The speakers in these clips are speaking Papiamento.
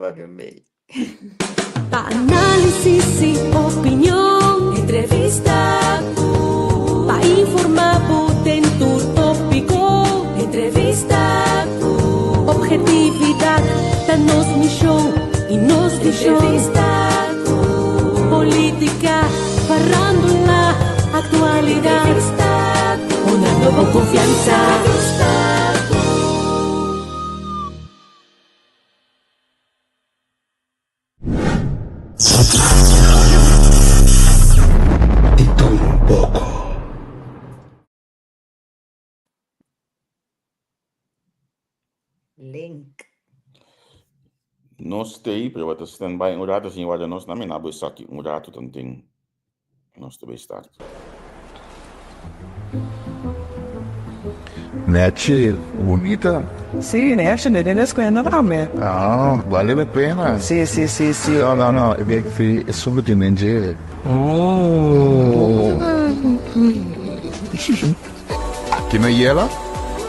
Fucking me. Pa análisis y opinion, entrevista cu. Pa informa bo den tur tópico, entrevista cu. Objetividad ta nos misión y nos visión. Entrevista cu. Política, farándula, actualidad. Entrevista cu. Una nueva confianza. Entrevista cu. Di tur un poko. Link. Nos t'ei, pero bo ta stand by un rato sin warda nos, na mi na bo esaki un rato tanten Nos ta bay start. Nechi, bunita. Sí, nechi, ne den escuela tambe. Ah, vale la pena. Sí, sí, sí, sí. No, no, no, e bek fi esun ku tin den dje. Oh. Aki na Yela,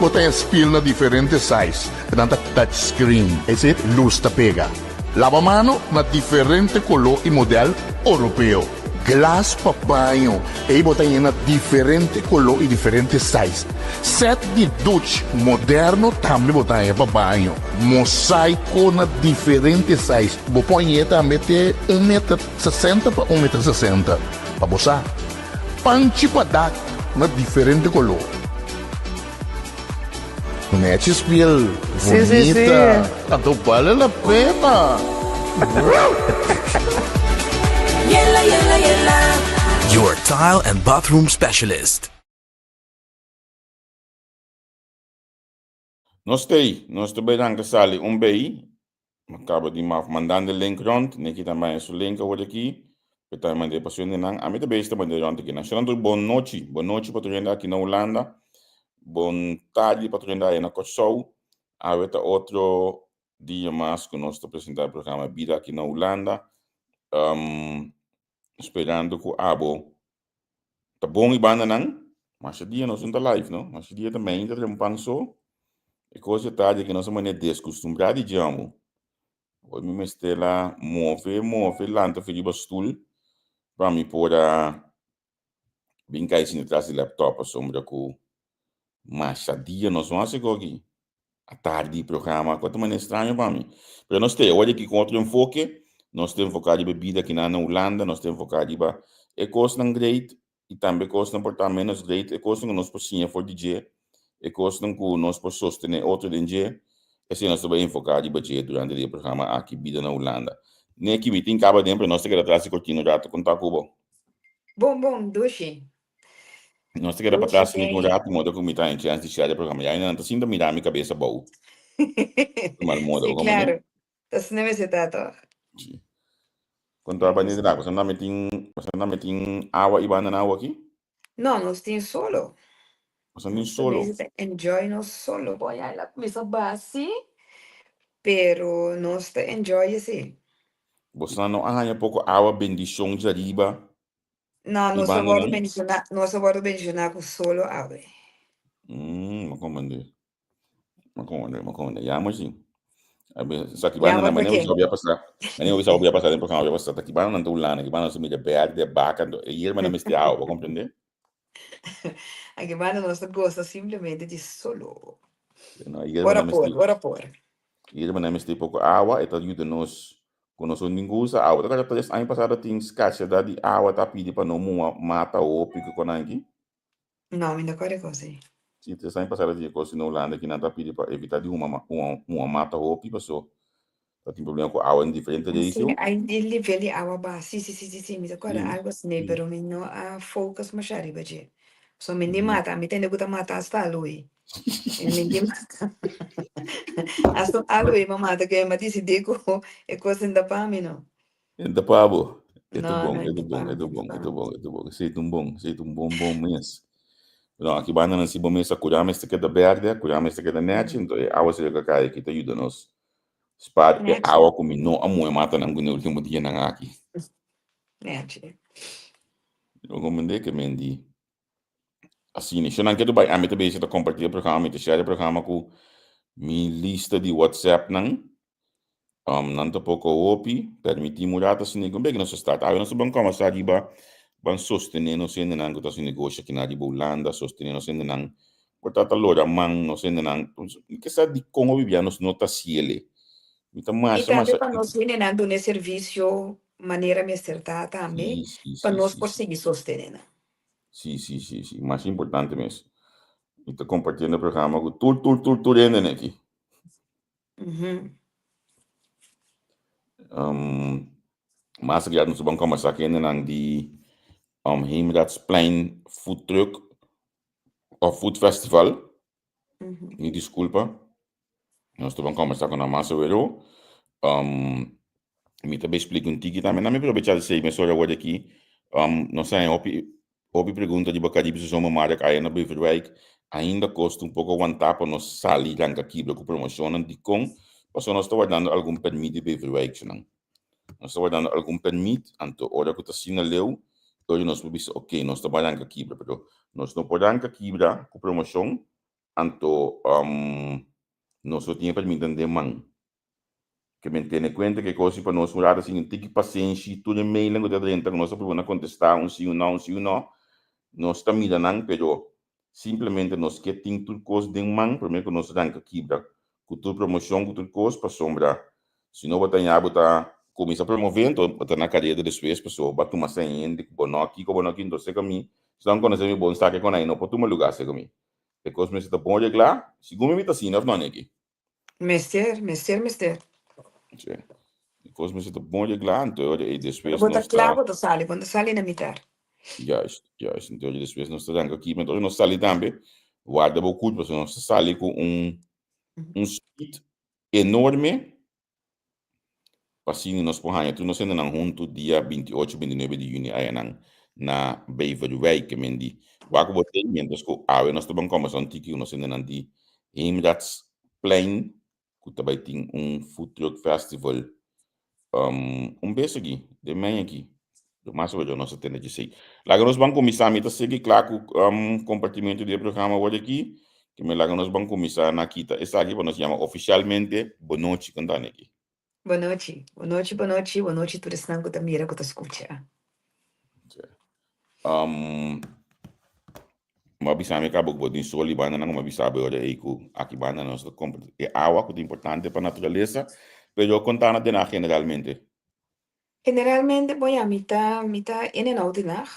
bo ta haña spiel na diferente size, nan ta touch screen, es decir, lus ta pega. Laba mano na diferente koló i modèl oropeo. Glas pa baño, ei bo ta haña na diferente koló i diferente size. Sèt di duch moderno tambe bo ta haña pa baño. Mosaiko na diferente size, bo por hañ'é tambe te un meter sesenta pa un meter sesenta, pa bo sa. Panchi pa dak na diferente koló. Nechi spiel Sí, sí, sí. bunita. Anto bale la pena. Yela, yela, yela. Your tile and bathroom specialist. Nos t'ei, nos ta bay ranca sali un bay. Mi a caba di maf mandando e link rond, Nicky tambe a haña su link awor aki, pe tambe mand'é pa su hendenan. Ami ta bes ta mand'é rond aki. Nan shon tur bon nochi, bon nochi pa tur hende aki na Hulanda, bon tardi pa tur hende aya na Kòrsou. Awe ta otro dia mas ku nos ta presentá e programa Bida aki na Hulanda. Sperando ku abo Ta bon i bandanan. Masha dia nos no ta live no. Masha dia ta meinta trempan so. E kos e tardi ke nos a manera deskustumbrá di djamu. Hoy mi mester a move, move, lanta for riba stul pa mi por a bin kai sinta tras di laptop pasobra ku masha dia nos no hasi koki. Atardi programa ku a ta manera straño pa mi. Pero nos ta awor aki ku otro enfoke, nos ta enfoká riba e bida kinan na Hulanda, nos ta enfoká riba e kosnan great i tambe kosnan por ta ménos great, e kosnan ku nos por siña for di dje, e kosnan ku nos por sostené otro den dje, esei nos ta bai enfoká riba dje durante di e programa aki Bida na Hulanda. Neki, mi tin kaba den, pero nos ta keda tras di kortina un rato. Kon ta ku bo? Bon, bon, dushi. Nos ta keda pa tras ni un rato moda ku mi ta en chance di share e programa. Ya nan ta sinta mira mi kabesa bou. Mal moda, Sí, claro. Ta asina mester ta toch. Sí. Kon ta bani di Boso nan tin, boso nan tin awa i banda na awa aki? No, nos tin solo. Boso tin solo. Nos ta enjoy nos solo. Bon, ya el a kuminsá basi, pero nos ta enjoy sí. Boso no a haña poko awa bendishon djariba No, I nos a banda wòrdu nan? bendishoná, nos a wòrdu bendishoná ku solo awe. Mm, ma komprendé. Ma komprendé, ma komprendé. Ya mo sí. A ver, sa ki banda Jammer nan, manera pa bisa bia pasá. Manera bisa bia pasá den programa bia pasá. Ta ki banda nan ta Hulanda, ki banda nan ta mira berde, baka, anto e yerba nan mester awa, bo komprendé? Aki banda nos ta gosa simplemente di solo. No, e yerba Ora nan por, mester, ora por. e yerba nan mester poko awa, e ta yuda nos Ku nos un ningun usa awa. Ta kara tres aña pasado tin skarsedad di awa ta pidi pa no mua mata hopi ku konan aki. No, mi no kore kos ei. Si, tres aña pasado tin e kos na Hulanda ki nan ta pidi pa evita di huma huma mata hopi paso ta tin problema ku awa den diferente Ah, si, regio. ai e nivel di awa baha. Si, si, si, si, si, mi ta kòrda Si, algu asina si. pero mi no a focus masha riba dje. So mi ni mata, mi tende ku ta mata asta Aloe. Mi ni mata. Asta un aloe mi a mata ku mi a disidí ku e kos no ta pa mi no. E no ta pa bo. E ta No, bon, no, e e ta ta pa bon, e mi, ta e ta bon, pa e ta mi. bon, e ta bon. Esei ta un bon, esei ta un bon bon mes. No, aki banda nan si bo mes a kura mester keda bèrdè, kura mester keda nèchi, enton e awa seru ku a kai aki ta yuda nos spar e Nèchi. awa ku mi no a muhe mata nan ku ne ultimo dianan aki. Nèchi. Lo komprendé ke men di Asina, si nan ke bai ami ta bezig ta kompartí e programa, mi ta share e programa ku mi lista di WhatsApp nan. Nan ta poko hopi, permití un rato asina ku bek nos a start. Awe nos ta ban kòmbersá riba ban sostené nos hendenan ku ta hasi negoshi aki na riba Hulanda, sostené nos hendenan ku ta ta lora man, nos hendenan. Mi ke sa dikon hopi bia nos no ta hasiel. Mi ta I masha tambe masha pa nos hendenan duna e servisio manera mester ta tambe, Sí, sí, pa sí, nos sí, por sí. sigui sostené nan. Sí, sí, sí, sí. Masha importante mes. Mi ta kompartiendo e programa ku tur, tur, tur, tur hende aki. Mas riat nos ban kombersá ku hendenan di Heemraadsplein Food Truck of Food Festival. Mi diskulpa. Nos ta ban kombersá ku nan mas awero. Mi ta bay splika un tiki tambe. Nan mi probechá di sei mesora awor aki. Nos a haña hopi Hopi pregunta riba Caribische Zomermarkt aya na Beverwijk ainda kosta un poko wantá pa nos sali ranka kibra ku promoshonnan. Dikon? Pasobra nos ta wardando algun pèrmit di Beverwijksenan. Nos ta wardando algun pèrmit, anto ora ku ta asina leu, e ora nos por bisa oke, nos ta bai ranka kibra. Pero nos no por ranka kibra ku promoshon, anto nos no tin e pèrmitnan den man. Ke men tene kuenta ke kos i pa nos un rato sin tiki pasenshi, tur e mailnan ku ta drenta ku nos ta prueba na kontestá un si un no, un si un no, nos ta mira nan pero simplemente nos ke tin tur kos den man promé ku nos ranka kibra ku tur promoshon ku tur kos pasobra si no bo ta ña bo ta kuminsá promové enton bo ta na kareda despues pasobra bo a tuma sèn hende ku bo no kiko bo no kinto seka mi si nan konosé mi bon sa ke kon ai no por tuma lugá seka mi e kos mester ta bon reglá segun mi mi ta asina òf no Nicky? Mester, mester, mester. Sí. E kos mester ta bon reglá, anto e ora ei despues Bo ta nos kla ta. bo ta sali, bo no ta sali na mitar. Juist, juist. Anto e ora despues nos ta ranka aki, anto ora nos sali tambe, warda bo kut, pasobra nos ta sali ku un un speed enorme pa asina nos por haña tur nos hendenan huntu dia 28, 29 di yüni ayanan na Beverwijk. Ke men di wak ku bo tei, mientras ku awe nos ta ban kòmbersá un tiki ku nos hendenan di Heemraadsplein ku ta bai tin un food truck festival un bes aki, den mei aki. Lo mas obedo nos a tende djesei. Laga nos ban kuminsá. Mi ta sigui kla ku kompartimentu di e programa awor aki. Ke mi laga nos ban kuminsá na kita esaki pa nos yama ofishalmente bonochi. Kon ta, Nicky? Bonochi. Bonochi, bonochi, bonochi tur esnan ku ta mira, ku ta skucha. Bo a bisa mi kaba ku bo tin sol di bandanan ku mi a bisa bo e ora ei ku aki banda nos ta kompra e awa ku ta importante pa naturalesa. Pero kon ta na Den Haag generalmente? Generalmente bo ya mi ta mi ta in en out Den Haag,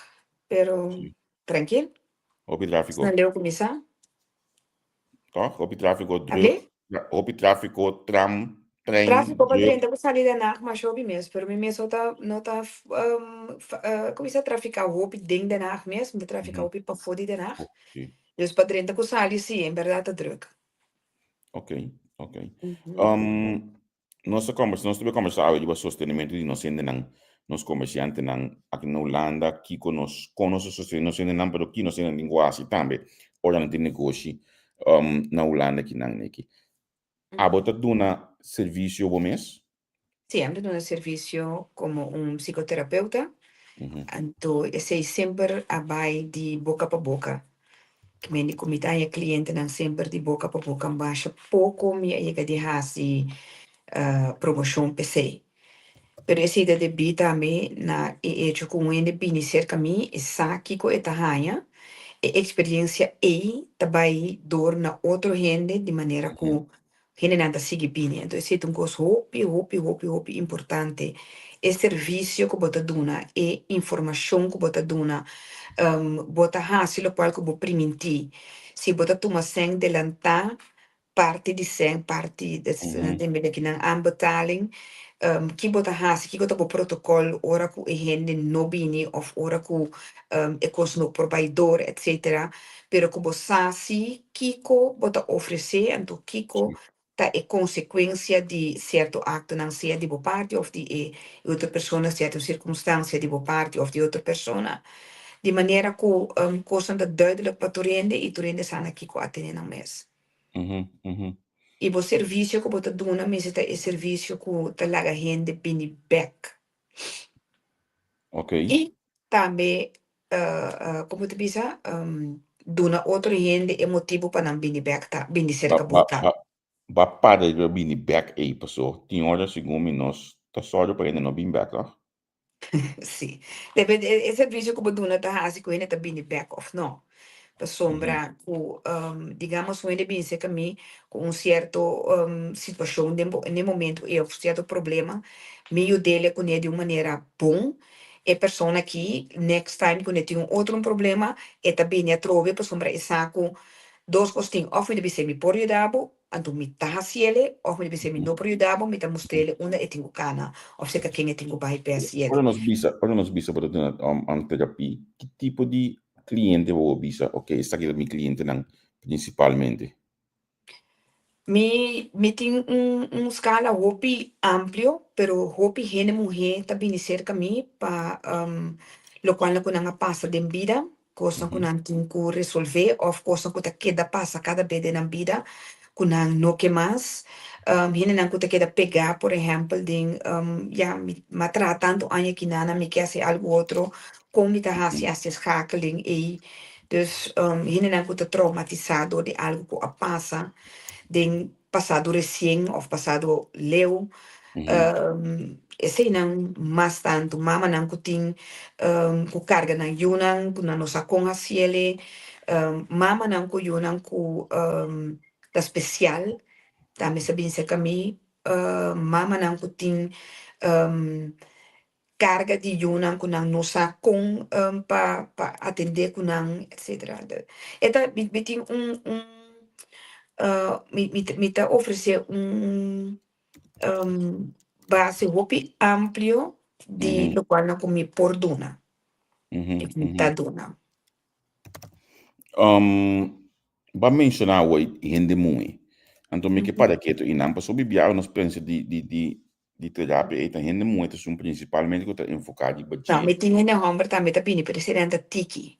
pero trankil. Hopi tráfiko. Esnan leu kuminsá. Tòg? Hopi tráfiko, drùk. Able? Hopi tráfiko, tram, trein, Tráfiko pa drùk. drenta ku sali Den Haag masha hopi mes, pero mi mes no ta no ta kuminsá trafiká hopi den Den Haag mes, mi ta trafiká hopi pafó di Den Haag. Dus pa drenta ku sali sí, en bèrdat ta drùk. Ok, ok. Nos ta kombersa, nos ta bai kombersa awe riba sostenimentu di nos hendenan, nos komersiantenan aki na Hulanda, kiko nos, kon nos ta sostene nos hendenan, pero ki nos hendenan tin ku hasi tambe ora nan tin negoshi na Hulanda kinan neki. Abo ta duna servisio bo mes? Sí, ami ta duna servisio komo un psikoterapeuta, anto esei semper a bai di boka pa boka. Kimendi ku mi ta haña klientenan semper di boka pa boka, masha poko mi a yega di hasi promoshon p'esei. Pero esei ta debí tambe na e echo ku un hende bini serka mi, e sa kiko e ta haña, e eksperiensia ei ta bai dor na otro hende di manera ku Hendenan ta sigui bini. Enton esei ta un kos hopi, hopi, hopi, hopi importante. E servisio ku bo ta duna, e informashon ku bo ta duna, bo ta hasi lokual ku bo primintí. Si bo ta tuma sèn delantá, parti di sèn, parti den bini kinan aanbetaling, ki bo ta hasi, kiko ta bo protokòl ora ku e hende no bini òf ora ku e kos no por bai dor, etsetera. Pero ku bo sa si kiko bo ta ofresé, anto kiko ta e konsekuensia di sierto aktonan, sea di bo parti òf di e otro persona, sierto sirkunstansia di bo parti òf di otro persona. Di manera ku kosnan ta duidelijk pa tur hende i tur hende sa na kiko a tene nan mes. I bo servisio ku bo ta duna mester ta e servisio ku ta laga hende bini bèk. I tambe como ta bisa, duna otro hende e motibo pa nan bini bek ta, bini cerca bo ta. Ba para riba bini bek ei paso tin ora segun mi nos ta sòru pa hende no bin bek tòg? Sí. Depende e servicio ku bo duna ta hasi ku hende ta bini bek òf no. Pasobra ku digamos un hende bini serka mi ku un sierto situashon den bo den e momento ei òf sierto problema, mi yud'el kuné di un manera bon, e persona aki next time ku e tin un otro problema e ta bini atrobe pasobra e sa ku dos kos tin, òf mi ta bis'é mi por yuda bo, anto mi ta hasiel e, òf mi ta bis'é mi no por yuda bo, mi ta mustr'el e unda e tin ku kana òf serka ken e tin ku bai pa e hasiel. Ora nos bisa, ora nos bisa bo ta duna un terapia, ki tipo di kliente bo bo bisa, ok, esaki ta mi klientenan prinsipalmente? Mi tin un skala hopi amplio, pero hopi hende muhé ta bini serka mi pa lokualnan ku nan a pasa den bida, kosnan ku nan tin ku resolvé òf kosnan ku ta keda pasa kada bes den nan bida ku nan no ke mas. Hendenan ku ta keda pegá, por ehèmpel, den ya mi a traha tantu aña aki nan, mi ke hasi algu otro, kon mi ta hasi hasi e schakeling ei? Dus hendenan ku ta traumatisá dor di algu ku a pasa den pasado resien òf pasado leu, eseinan mas tantu. Mamanan ku tin ku karga nan yunan ku nan no sa kon hasiel, mamanan ku yunan ku ta spesial tambe sa bin serka mi, mamanan ku tin Carga di yunan cu nan no sa con pa pa atende cu nan etcetera. E ta mi mi tin un un mi mi mi ta ofrece un base hopi amplio di locualnan cu mi por duna y cu mi ta duna. Bo a menciona awor hende muhe. Anto mi ke para ketu y nan pasobra biaha nos pensa di di di Di terapia ei ta hende muhé ta esun prinsipalmente ku ta enfoká riba No, dje. mi tin hende hòmber tambe ta bini, pero esei nan ta tiki.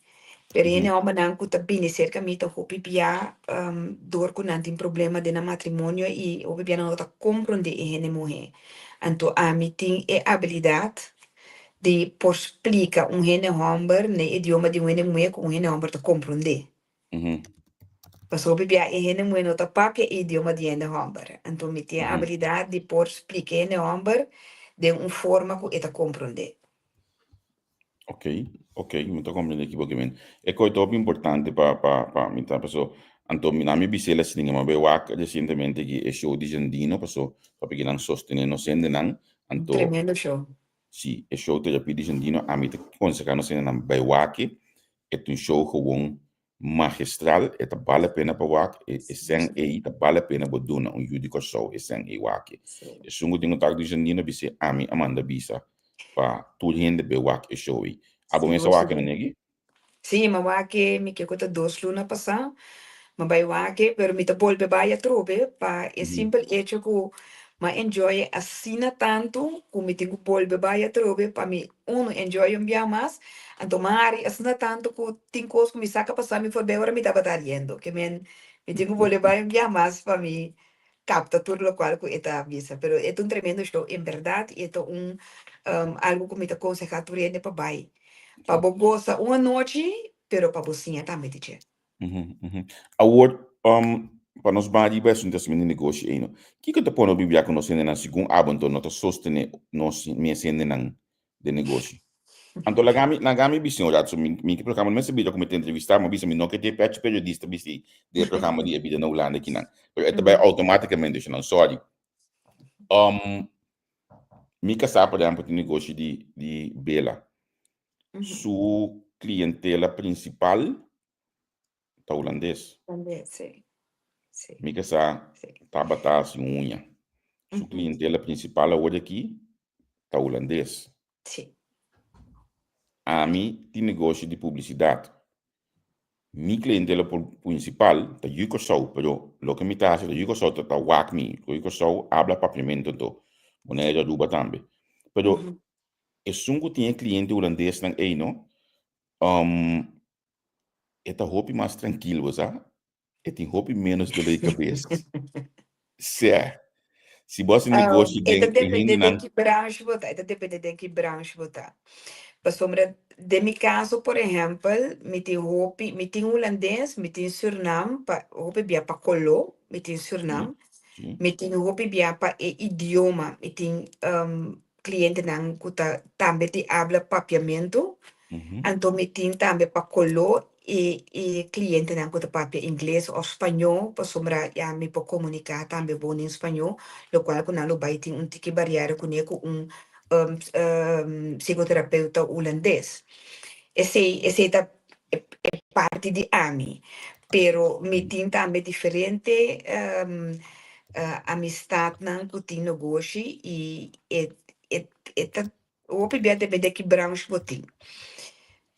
Pero hende hòmbernan ku ta bini serka mi ta hopi bia dor ku nan tin problema den nan matrimonio i hopi bia nan no ta komprondé e hende muhé. Anto ami tin e abilidat di por splika un hende hòmber na e idioma di un hende muhé ku un hende hòmber ta komprondé. Pasobra hopi bia e hende muhé no ta papia e idioma di hende hòmber. Anto mi tin e abilidat di por splika e hende hòmber den un forma ku e ta komprondé. Ok, ok, mi ta komprendé ki bo ke men. E kos ta hopi importante pa pa pa mi ta paso anto mi na mi bis'é la sininga mi a bai wak resientemente ki e show di Jandino paso papia ki nan sostené nos hendenan anto Tremendo show. si e show Terapia di Jandino ami ta konsehá nos hendenan bai wak e E ta un show gewoon magistral, e ta bale pena pa wak, e e sèn ei ta bale pena bo duna un yu di Kòrsou e sèn ei wak. Esun ku tin kontakto di Jandino bis'é ami a manda bisa pa tur hende bai wak e show ei. Abo mes a Sigur, wak sigur. nan aki? Sí, mi a wak e, mi ke ku ta dos luna pasá, mi a bai wak e, pero mi ta bolbe bai atrobe pa e simpel echo ku mi a enjoy e asina tantu ku mi tin ku bolbe bai atrobe pa mi Unu enjoy un bia mas, anto mi a hari asina tantu ku tin kos ku mi sa ka pasa mi forbei ora mi tabata hariendo. Ke men mi tin ku bolbe bai un bia mas pa mi kapta tur lokual ku e ta bisa. Pero e ta un tremendo show en bèrdat i e ta un algu ku mi ta konsehá tur hende pa bai. Pa bo gosa un anochi, pero pa bo siña tambe di dje. Awor, pa nos ban riba e asuntu asina di negoshi ei no, kiko ta pone Biblia ku nos hendenan segun abo anto no ta sostené nos mes hendenan den negoshi? Anto laga mi, laga mi bisa un rato, so mi, mi ke programa no mester bira ku mi ta entrevistá, mi a bisa mi no ke tin e pèchi periodista bisti den e programa di E Bida na Hulanda akinan, pero e ta bai outomátikamente, esnan, sòri. Mi kasá, por ehèmpel, tin negoshi di, di bela. Su klientela prinsipal ta hulandes. Hulandes, sí. Sí. Mi ke sa tabata hasi uña. Su klientela prinsipal awor aki ta hulandes. Sí. Ami tin negoshi di publisidat. Mi klientela prinsipal ta yu Kòrsou, pero loke mi ta hasi ta yu Kòrsou ta wak mi. Yu Kòrsou abla papiamentu anto. Bonaire, Aruba tambe. Pero esun ku tin e kliente hulandesnan ei no, e ta hopi mas trankil, bo sa. E tin hopi ménos dolor di kabes. Sè, si bo hasi negoshi E ta den e depende den hendenan. ki branche bo ta, e ta depende den ki branche bo ta. Pasobra den mi kaso, por ehèmpel, mi tin hopi, mi tin hulandes, mi tin Sürnam, pa hopi bia pa koló, mi tin Sürnam. Mi tin hopi bia pa e idioma. Mi tin clientenan cu ta tambe di habla papiamento. Anto mi tin tambe pa color e e clientenan cu ta papia ingles of spañó, pasobra ya mi por comunica tambe bon den spañó, locual cu nan lo bay tin un tiki barriera cune cu un psicoterapeuta hulandes. Esey esey ta e e parti di ami. Pero mi tin tambe diferente amistadnan cu tin negoshi y e e e ta hopi bia depende ki branch bo tin.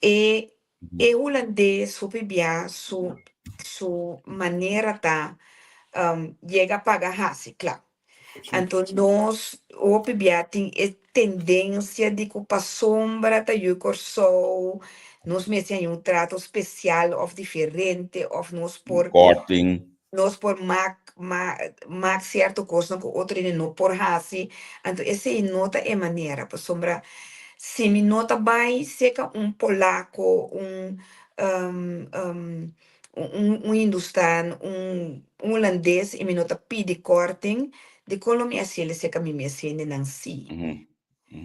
E e hulandes hopi bia su su manera ta yega paga haci, cla. Anto nos hopi bia tin e tendencia di cu pasobra ta yu Corsou nos mester haña un trato special of diferente of nos por Korting. nos por mak mak cierto cosnan cu otro hende no por haci. Anto esey no ta e manera pasobra si mi no ta bay cerca un polaco, un un hindustan, un hulandes y mi no ta pidi korting, dikon lo mi haciel esey mi mes hendenan si?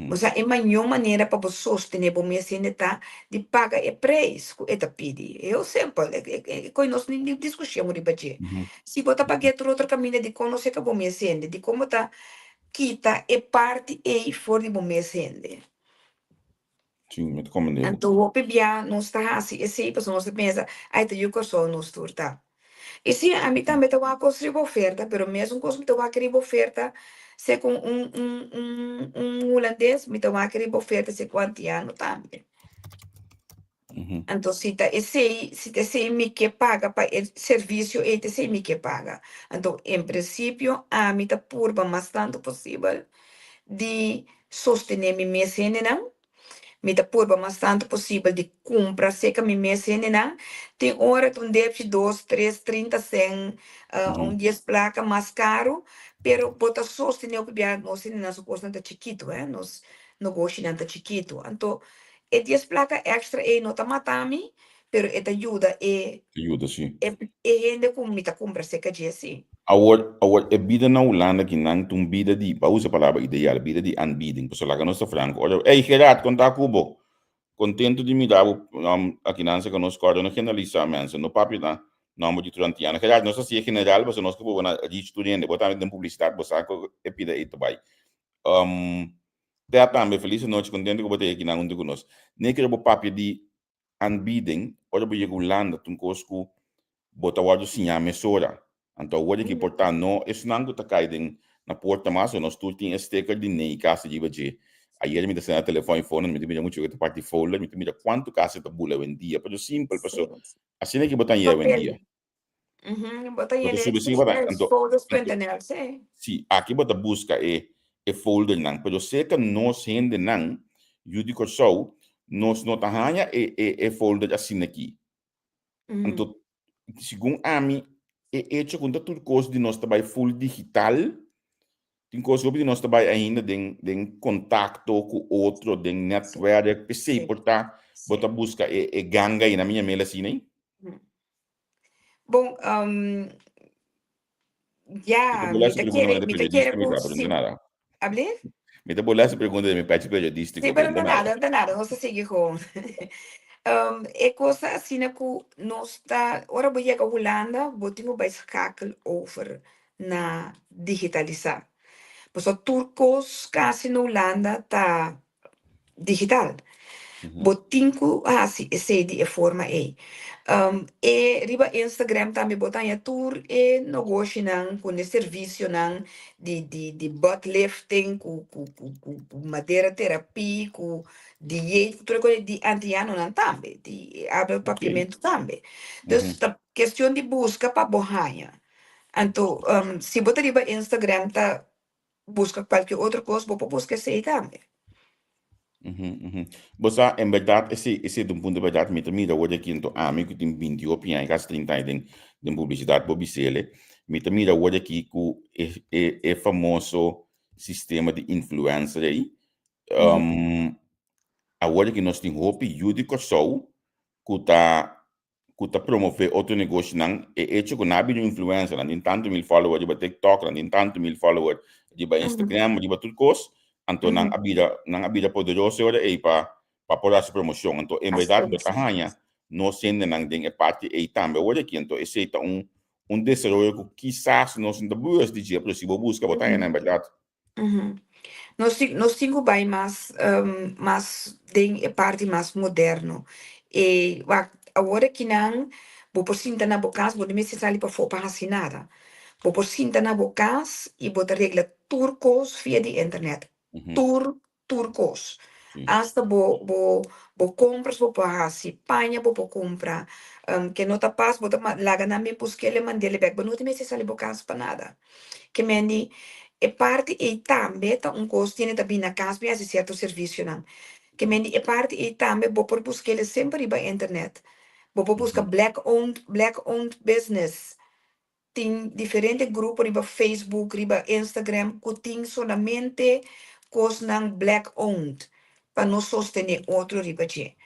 Osea, e mayor manera pa bo sostene bo mes hende ta di paga e prijs cu e ta pidi. Heel simpel, e koe nos ni discusion riba dje. Si bo ta pag'é tur otro caminda, dikon no seca bo mes hende? Dikon bo ta kita e parti ey for di bo mes hende? Sí, mi ta comprende bo. Anto hopi bia nos ta hasi esei pasobra nos ta pensa, ai ta yu Kòrsou nos tur ta. I sí, ami tambe ta wak kos riba oferta, pero mesun kos mi ta wak riba oferta segun un un un un hulandes, mi ta wak riba oferta segun antiano tambe. Anto si ta esei, si ta esei mi ke paga pa e servisio ei, ta esei mi ke paga. Anto en prinsipio ami ta purba mas tantu posibel di sostené mi mes hendenan. Mi ta purba mas tantu posibel di kumpra serka mi mes hendenan. Tin ora ta un depchi dos, tres, trinta sèn, un dies plaka mas karu, pero bo ta sostené hopi bia nos hendenan su kosnan ta chikitu, nos nogoshinan ta chikitu. Anto E dies plaka extra ei no ta mata mi, pero e ta yuda e Ta yuda, sí. e e hende ku mi ta kumpra serka dje, sí. Awor, awor, e bida na Hulanda ki nan ta un bida di, pa usa e palabra ideal, bida di aanbieding. Pasobra laga nos ta franko. Ora, ey Gerard, kon ta ku bo? Kontento di mira bo aki nan serka nos kòrda. No generalisá mensen, no papia na nòmber di tur antiano. Gerard, nos ta hasi e general pasobra nos ke por bo na reach tur hende. Bo tambe den publisidat, bo sa ku e pida ei ta bai. Tea tambe, felis anochi, contento cu bo ta aki nan hunto cu nos. Ne kere bo papia di aanbieding, ora bo yega Hulanda ta un cos cu bo ta wordo siña mesora. Anto awor di ki por ta no esnan cu ta cay den na porta mas, nos tur tin e sticker di nee casi riba dje. Ayer mi ta sena telefon y fono, mi ta mira mucho cu ta parti folder, mi ta mira cuanto casi ta bula awendia, pero simpel, paso asina ki bo ta haña awendia. Bo ta Bo ta yende subi sin para. Anto, folders.nl, sí. Sí, aki bo ta buska e e foldernan, pero serka nos hendenan, yu di Kòrsou, nos no ta haña e e e folder asina aki. Anto, segun ami, e echo ku no ta tur kos di nos ta bai full digital, tin kos hopi di nos ta bai ainda den den kontakto ku otro, den netwerk, p'esei por ta bo ta buska e e ganga ei, na mi yam'el asina ei. Bon, um, ja, mi ta kere, mi ta kere ku si. Able? Mi ta bola esa pregunta de mi pechi periodístico. Sí, pero no nada, no nada, nos ta sigui gewoon. Um, e cosa asina ku nos ta, ora bo yega Hulanda, bo tin ku bai schakel over na digitalisá. Pasobra tur kos kasi na Hulanda ta digital. Bo tin ku hasi esei di e forma ei. E riba Instagram tambe bo ta haña tur e nogoshinan ku e servisionan di di di butt lifting ku ku ku ku ku madera terapie ku dieet ku tur e kos di antianonan tambe di abra papiamentu tambe. Dus ta kestion di buska pa bo haña. Anto si bo ta riba Instagram ta Buska cualkier otro cos, bo por buska esey tambe. Bo sa, en berdad, esey, esey ta un punto berdad. Mi ta mira awor aki, anto ami cu tin binti hopi aña, casi trinta aña den, den publicidad, bo bisele, mi ta mira awor aki cu e, e, e famoso sistema di influencer ey, awor aki nos tin hopi yu di Kòrsou cu ta. ku ta promové otro negoshinan, e echo ku nan a bira un influencer, nan tin tantu mil follower riba TikTok, nan tin tantu mil follower riba Instagram, riba tur kos, anto nan a bira nan a bira poderoso e ora ei pa pa por hasi promoshon. Anto en berdat bo ta haña nos hendenan den e parti ei tambe awor aki. Anto esei ta un un desaroyo ku kisas nos no ta bewust di dje, pero si bo buska bo ta haña nan en berdat. Nos tin nos tin ku bai mas mas den e parti mas moderno. E wak awor akinan bo por sinta na bo kas, bo no mester sali pafó pa hasi nada. Bo por sinta na bo kas i bo ta regla tur kos via di internet. Tur tur kos. Asta bo bo bo kompras bo por hasi, paña bo por kumpra, ke no ta pas bo ta laga nan bin busk'el e mand'el bèk. Bo no tin mester sali bo kas pa nada. Ke men di e parti ei tambe ta un kos tiene ta bin na kas bin hasi sierto servisionan. Ke men di e parti ei tambe bo por busk'el semper riba internet. Bo por buska black owned black owned business. Tin diferente grupo riba Facebook, riba Instagram ku tin solamente kosnan black owned pa nos sostené otro riba dje.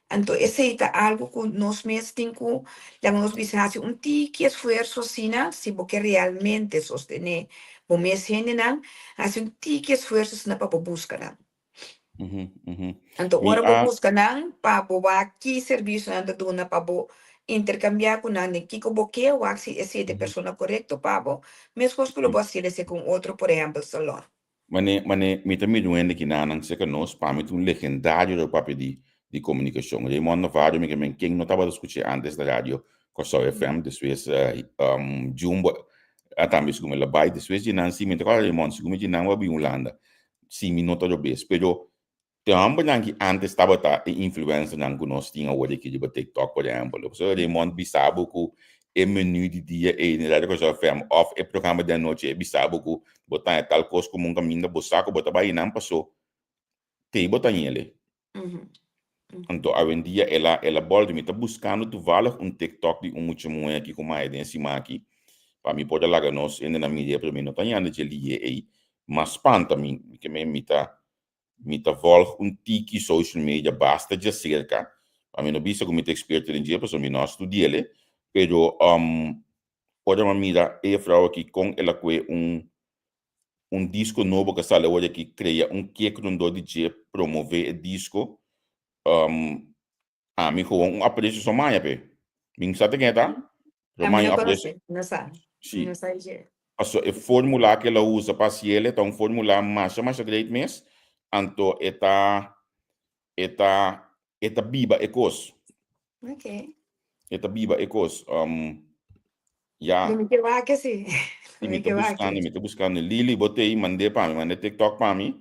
Anto esei ta algu ku nos mes tin ku laga nos bisa hasi un tiki esfuerso asina si bo ke realmente sostené bo mes hendenan, hasi un tiki esfuerso asina pa bo buska nan. Anto Mi ora bo a. buska nan pa bo wak ki servisio nan ta duna pa bo interkambiá ku nan den kiko bo ke wak si esei ta e persona korekto pa bo, meskos ku lo bo hasiel esei ku un otro, por ehèmpel salòn. Mane, mane, mi ta mira un hende kinanan serka nos, pa mi ta un legendario riba papia di di komunikashon. Raymond Navarro, mi ke men ken no tabata skuch'é ántes na radio Kòrsou FM, despues Jumbo a tambe segun mi la bai, despues dje nan si mi ta kòrda Raymond, segun mi dje nan bo a bin Hulanda. Si mi no ta robes, pero te hombernan ki antes tabata e influencernan ku nos tin awor aki riba TikTok por ehempel. Pasobra Raymond bisa bo ku e menu di dia ei na Radio Kòrsou FM òf e programa di anochi e bisa bo ku bo ta haña tal kos komo un kaminda bo sa ku bo ta bai einan paso te bo ta hañ'el. Anto awendia el a el a bolbe. Mi ta buskando toevallig un TikTok di un mucha muhé aki ku maya den sima aki pa mi por a laga nos hende nan mira pero mi no ta yanda dje lihe ei. Mas spanta mi mi ke men mi ta mi ta volg un tiki social media basta djaserka pa mi no bisa ku mi ta eksperto den dje pasobra mi no a studi'el pero ora mi a mira e juffrouw aki kon el a kue un un disco nobo ka sali awor aki crea un kick rondó di dje promove e disco um, ami gewoon un aprecio so maya pe mi sa te ken ta pero A mi maya no un aprecio conoce, no sa. si No sa dje. paso e formula ke la usa pa haciele ta un formula masha masha great mes anto e ta e ta e ta biba e kos. Ok. E ta biba e kos. Um, ya. Lo mi ke wak si. Si mi ta buskando, mi ta buskando. Lili, bo te mand'é pa mi, mand'é TikTok pa mi.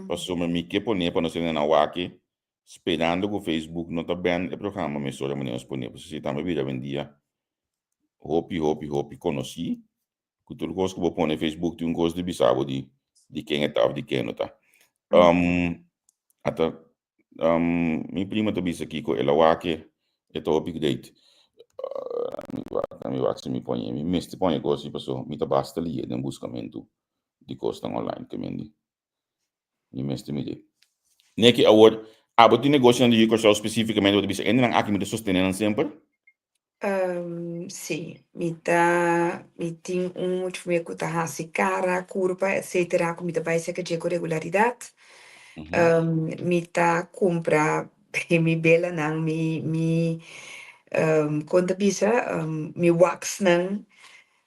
Pasobra mi ke pone pa nos hende nan wak. Sperando ku Facebook no ta ban e programa mesora manera nos pone. Pasobra si tambe bira awendia hopi, hopi, hopi konosí. Ku tur kos ku bo pone Facebook tin un kos di bisa bo di di ken e ta òf di ken e no ta. Um, ata um, mi prima ta bisa kiko el a wak e, e ta hopi great. Uh, mi wak, mi wak si mi pone, mi mester pone kos si paso mi ta basta lia den buskamentu di kosnan online ke mendi. Mi mester midi. Neki awor, abo tin negoshonan di Yu Kòrsou spesífikamente bo ta bisa hendenan aki mi ta sostené nan semper? Sí, mi ta, mi tin un muchu me ku ta hasi kara, kurpa etcetera ku mi ta bai serka dje ku regularidat. Mi ta kumpra mi belanan, mi mi kon ta bisa, mi waxnan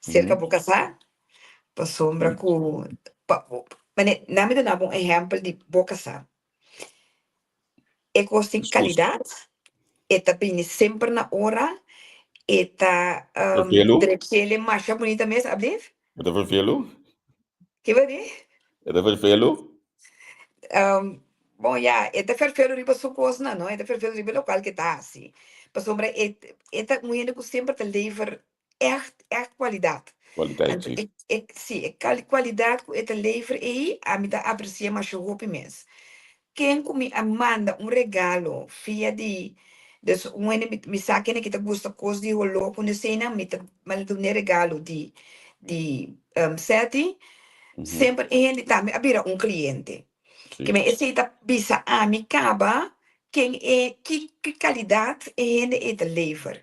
serka bo kasá. Pasobra ku pa mane nan mi duna bo un ehèmpel di bo kasá. E kos tin kalidat, e ta bini semper na ora, e ta Vervelu? drechele masha bunita mes, ablief? E ta vervelu? Ke bo di? E ta vervelu? Bon ya, e ta vervelu riba su kosnan, no? E ta vervelu riba lokual ke ta hasi. Pasobra e e ta un hende ku semper ta lever echt, echt kwalidat. Kwaliteit, Anto sí. e, e, sí, e kal- kwalidat ku e ta lever ei, ami ta apresiá masha hopi mes. Ken ku mi a manda un regalo via di, dus un hende mi, mi sa kende ki ta gusta kos di holó ku neseinan, mi ta manda dun'é regalo di, di Seti, semper e hende tambe a bira un kliente. Sí. Ke men esei ta bisa ami kaba ken e, ki, ki kalidat e hende ei ta lever.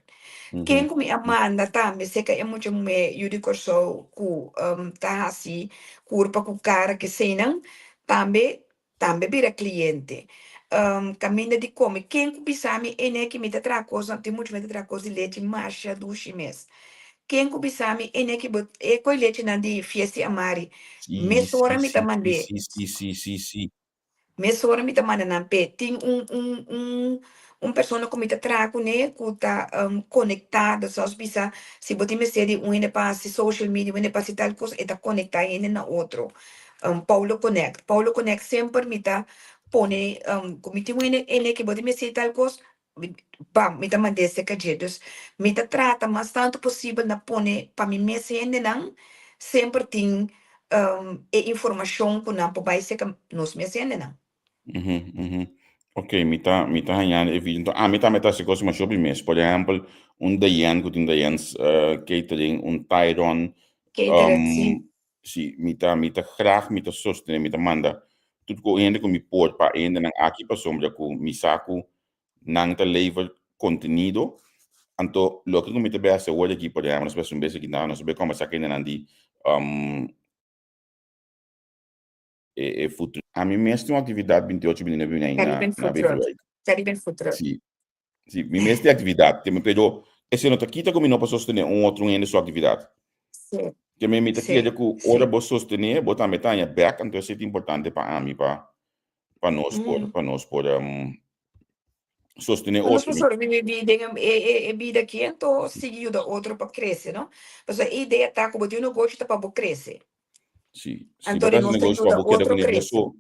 Ken ku mi a manda tambe seka e mucha muhé yu di Kòrsou ku ta hasi kurpa ku kara keseinan tambe tambe bira kliente. Kaminda di kome ken ku bisa mi ene ki mi ta traha kosnan tin mucha mi ta traha kos di lechi masha dushi mes. Ken ku bisa mi ene ki bo e koi lechinan di Fiesti Amari mesora mi ta mand'é. Mesora mi ta manda nan p'e. Tin un un un un persona ku mi ta traha kuné ku ta konektá, dus nos bisa si bo tin mester di un hende pa hasi social media, un hende pa hasi tal kos, e ta konektá hende na otro. Paulo Connect. Paulo Connect semper mi ta pone ku mi tin un hende ene ke bo tin mester di tal kos, bam, mi ta mand'é serka dje. Dus mi ta trata mas tantu posibel na pone pa mi mes hendenan semper tin e informashon ku nan por bai serka nos mes hendenan. Ok, mi ta mi ta hañando e video. Enton ami tambe ta hasi kos masha hopi mes. Por ehèmpel, un Diane ku tin Diane's Catering, un Tyron. Catering, si. Si, mi ta mi ta graag mi ta sostené, mi ta manda tur ku hende ku mi por pa e hendenan aki pasobra ku mi sa ku nan ta lever kontenido. Anto loke ku mi ta bai hasi awor aki, por ehèmpel, nos bai hasi un bes aki nan, nos bai kòmbersá ku hendenan di e e futuro. Ami mes tin un aktividat 28, 29 mei na Caribbean na Food Truck. Beverwijk. Caribbean Food Truck. Si, si, mi mes tin aktividat, pero esei no ta kita ku mi no por sostené un otro hende su aktividat. Sí. Ke mi mi ta Sí, kere ku ora sí. bo sostené, bo tambe ta haña bèk, anto esei ta importante pa ami, pa pa nos por Mm. pa nos por sostené Pa nos otro. por sobreviví den e e e bida aki, anto sigui yuda otro pa krese, no? Pasobra e idea ta ku bo tin un negoshi ta pa bo krese. Si, si Anto bo di ta hasi nos ta negoshi pa yuda bo keda otro kuné bo krese. so,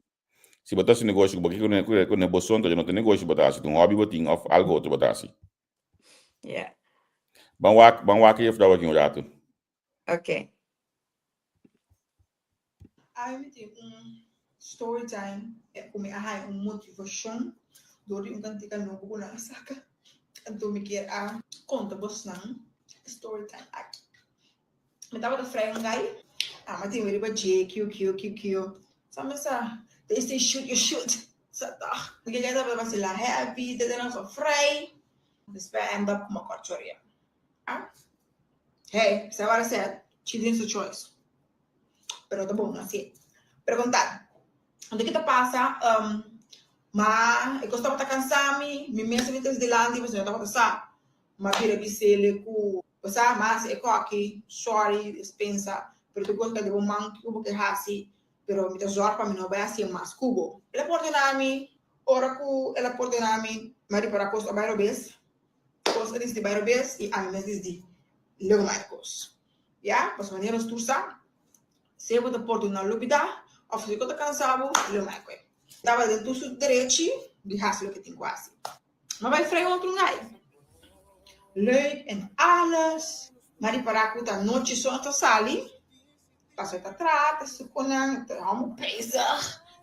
si bo ta hasi negoshi ku bo keda kuné kuné bo so, anto no ta negoshi bo ta hasi, ta un hòbi bo tin òf algu otro bo ta hasi. Yeah. Ban wak, ban wak e juffrouw aki un ratu. Ok. Ai mi tin un story time ku mi a haña un motivashon dor di un kantika nobo ku nan a saka. Anto mi kier a konta bosnan e story time aki. Mi tabata frei un gai, a mi tin mi riba dje, kiu kiu kiu kiu. Sa mi sa, they say shoot you shoot. Sa tòg, mi ke gai tabata basila heavy, te te nan so frei. Despues a end up ku mi a kòrchoria. Hey, sa what I said, cheating is a choice. Pero ta bon, así. Pero contar, anto ki ta pasa, um, ma e kos tabata kansa mi, mi mes mi ta dilanti, pasobra mi tabata sa. Ma bira bisele ku, bo sa, ma hasi e koki, sorry, despensa, pero tur kos ka den bo man kiko bo ke hasi, pero mi ta zòrg pa mi no bai hasié mas ku bo. El a pordona mi, ora ku el a pordona mi, mi a ripara kos a bai robes. Kos a disdi bai robes i ami mes disdi lego mai kos. Ya, pasobra manera nos tur sa, sea bo ta pordona lubida of si bo ta kansa bo, lego mai koe. Tabata den tur su derechi di hasi loke tin ku hasi. Ma bai frei otro ngai. Leuk en alles. Ma ripará ku ta nochi so ta sali. Pasobra e ta traha, ta suko nan, ta hòmber bezig,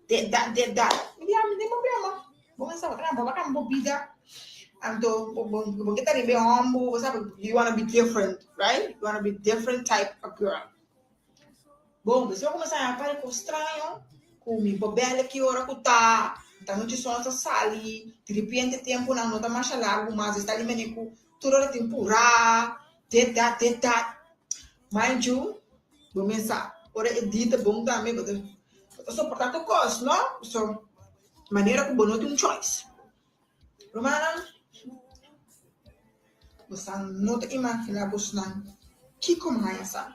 dit dat, dit dat. Mi di, ah, mi tin problema. Bo mester traha, bo a kambia bo bida. Anto, bo, bo, bo ke ta riba e hòmber, bo sabi, you wanna be different, right? You wanna be different type of girl. Bon, despues bo kuminsá haña par di kos straño, ku mi por bèl'e ki ora ku ta, ta nochi sòn ta sali, diripiente tempunan no ta masha largu mas, e sta di manera ku tur ora tin purá, dit dat, dit dat. Mind you, bo mes sa, ora e di ta bon tambe, bo ta bo ta soportá tur kos, no? So, manera ku bo no tin un choice. Rumannan, bosan no ta imaginá bosnan kiko mi haña sa.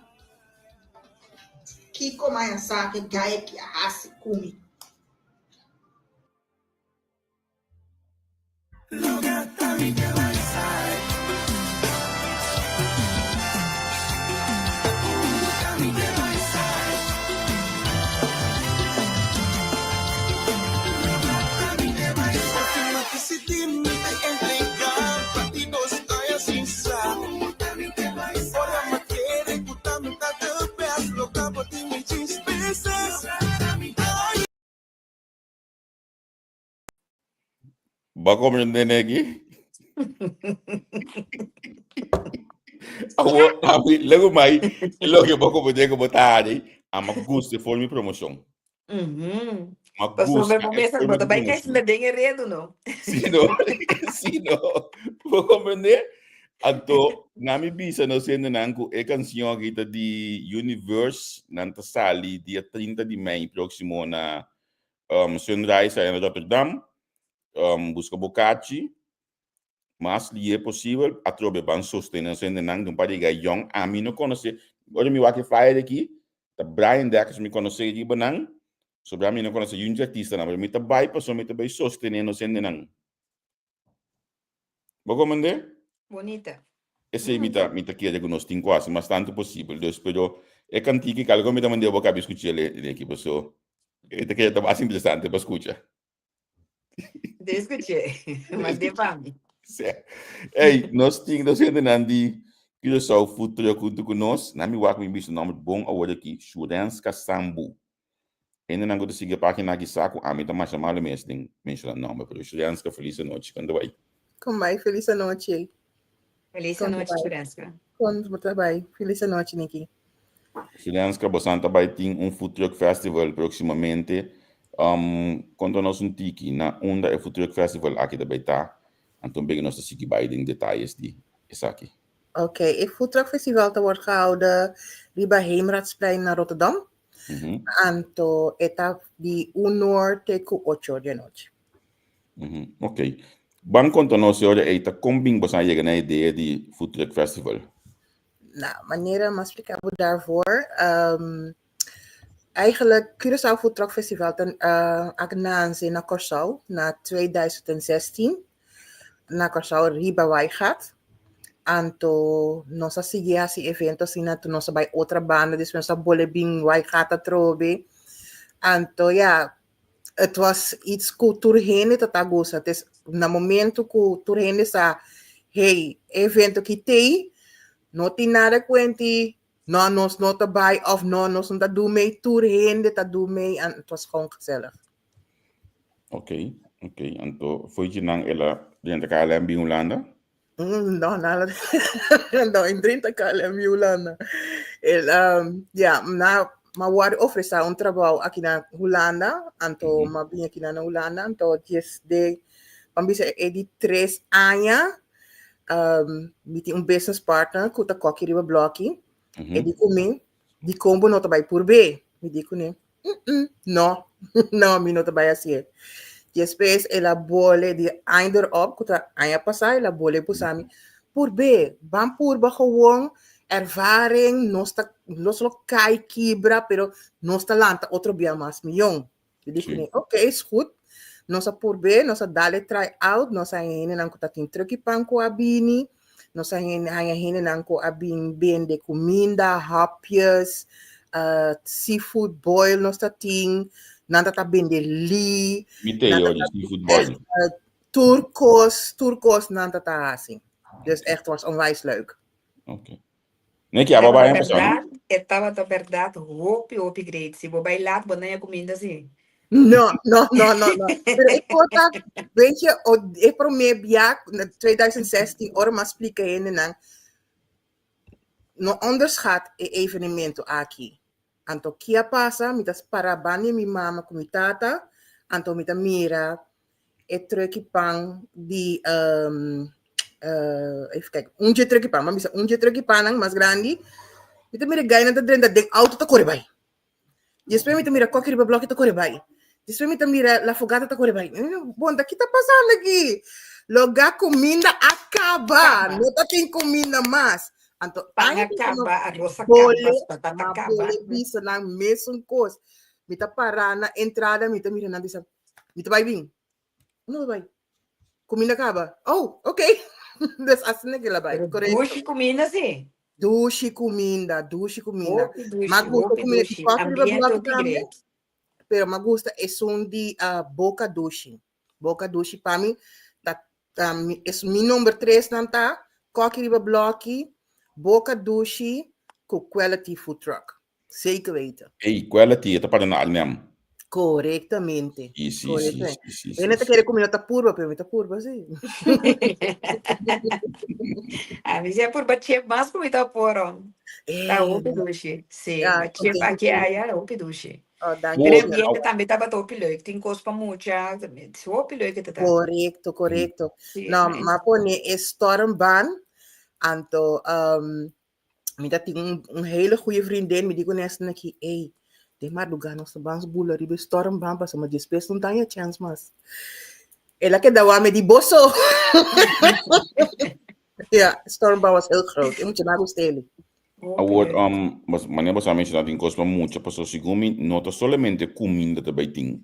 Kiko mi haña sa ku e guy aki a hasi ku mi. Ba comprende neki? Awo, ami, lego mai, loke bo comprende ku bo ta hari, ama gusta e forma di promoshon. Mhm. Ma Pasobra gusta bo e mesa forma bo ta di bai kai promoshon. sinta den e redu, no? Si no, si no, bo comprende? Anto, na mi bisa nos hendenan ku e kansion aki ta di Universe, nan ta sali dia 30 di mei próksimo na um, Sunrise aya na Rotterdam. Um, buska bo kachi, mas lié posibel, atrobe ban sostené nos hendenan, den un par di gai yòn, ami no konosé, ora mi wak e flyer aki, ta Brian Dekkers mi konosé riba nan, sobra mi no konosé yun di artistanan, pero mi ta bai pasobra mi ta bai sostené nos hendenan. Bo komprendé? Bonita. Esei mi ta mi ta kere ku nos tin ku hasi mas tantu posibel. Dus pero e kantiki kalko mi ta mand'é bo kabi skuch'é le aki paso e ta kere ta mas interesante pa skucha. De skuch'é. Mand'é pa mi. Sè. Ey, nos tin nos hendenan di Curaçao Food Truck huntu ku nos. Nan mi wak mi bisa nòmber bon awor aki, Shurenska Sambu. Hendenan ku ta sigui e página aki sa ku ami ta masha malu mes den menshoná nòmber, pero Shurenska, felis anochi. Kon ta bai? Kon bai? Felis anochi. Felis Kon ta anochi, bai? Shurenska. Kon bo ta bai? Felis anochi, Niki. Shurenska, bosan ta bai tin un Food Truck Festival próksimamente. Um, konta nos un tiki na unda e Food Truck Festival aki ta bai ta, anto bege nos ta sigui bai den detayes di esaki. Oké, e Food Truck Festival ta wòrdu gehouden riba Heemraadsplein na Rotterdam. Anto e ta di un or te ku ocho or di anochi. Ok. Ban konta nos e ora ei ta kon bin boso a yega na e idea di Food Truck Festival? Na manera m'a splika bo daarvoor, eigenlijk Curaçao Food Truck Festival ta a nanse na Kòrsou na 2016. na Kòrsou riba Waaigat. Anto nos a sigui hasi evento asina, anto nos a bai otra banda, despues nos a bole bin Waaigat atrobe. Anto ya, het was iets ku tur hende ta ta gusta. Dus na momento ku tur hende sa, hey, e evento ki tei, no tin nada kuenti, no nos no ta bai of no nos no ta do mee, tur hende ta do mee en het was gewoon gezellig. Ok, ok. Anto foi dje nan el a drenta KLM bin Hulanda? Mm, no, nada. no, in drenta KLM bin Hulanda. El, um, ja, na, ma word ofresa un trabou aki na Hulanda, anto mm -hmm. ma bin aki na Hulanda, anto dies de, van bisa e di tres aña, um, mi tin un business partner ku ta koki riba bloki, mm -hmm. e di ku mi, di kon bo no ta bai purbe? Mi di kuné, Mm-mm, no, no, mi no ta bai hasié. Despues el a bole di aña erop, ku ta aña pasá, el a bole pusa mi, Purbe, ban purba gewoon, ervaring, nos ta, nos lo kai kibra, pero nos ta lanta otro bia mas mion. Mi di kuné, ok, is goed. Nos a purbe, nos a dal e try out, nos a haña hendenan ku ta tin truki pan ku a bini, nos a haña hendenan ku a bin bende kuminda, hapjes, uh, seafood boil nos ta tin, nan ta ta bende li, Mi te nan ta yo ta seafood boil. uh, turkos, turkos nan ta ta hasi. Dus echt was onwijs leuk. Oké. Neki, aba Tabata bai empezá, no? berdad, e tabata berdad hopi hopi great. Si bo bai laat, bo no haña kuminda si. No, no, no, no, no. Pero e kota, weet je, o, e promé bia, na 2016, ora m'a splika hendenan, no onderschat e evenemento aki. Anto ki a pasa, mi ta para banda di mi mama ku mi tata, anto mi ta mira e truck'i pan di, um, uh, even kijken, un dje truck'i pan, m'a bisa un dje truck'i pannan mas grandi, mi ta mira gainan ta drenta den auto ta kore bai. Despues mi ta mira koki riba bloki ta kore bai. Despues mi ta mira la fogata ta kore bai. Bon, ta ki ta pasando aki? Loga kuminda a kaba. Kaba. No ta tin kuminda mas. Anto, Pan aña a bisa no kaba, arroz a bole, kaba, batata ma kaba. bole bisa nan mesun kos. Mi ta para na entrada, mi ta mira nan bisa, mi ta bai bin. No ta bai. Kuminda kaba. Oh, ok. Dus asina ke la bai. Pero Korekto. dushi kuminda si. Dushi kuminda, dushi kuminda. Hopi dushi, Ma gusta hopi kuminda di dushi. koffie riba Ambiente blok hopi tambe, great. pero ma gusta esun di ah, Boca Dushi. Boca Dushi pa mi ta, ta mi, es mi number tres nan ta koffie riba blokkie, Boca Dushi ku Quality Food Truck. Zeker weten. Ey, Quality, e ta para na Arnhem. Correctamente. Sí, sí, sí, Correctamente. sí, sí, Ene sí, ta sí. kere ku mi no ta purba, pero mi ta purba sí. A mi si a purba chip mas ku mi ta poro. Ta Eh, hopi dushi. Sí, ja, ma chip contento aki ku. aya hopi dushi. Oh, dank Pero je e wel. ambiente tambe tabata hopi leuk. Tin kos pa mucha. Hopi leuk e ta ta. Correcto, correcto. Sí, No, nice. ma pone e stormbaan. Anto um, mi ta tin un, un hele goede vriendin, mi di ku nes aki, ey, den madrugá nos ta ban bula riba e stormbaan pasobra despues no ta haya chèns mas. El a keda wak mi di boso. Ja, stormbaan was heel groot. E mucha nan a gusta eli. Awor, um, bas, manera boso a menshoná tin kos pa mucha, pasobra segun mi no ta solamente kuminda ta bai tin.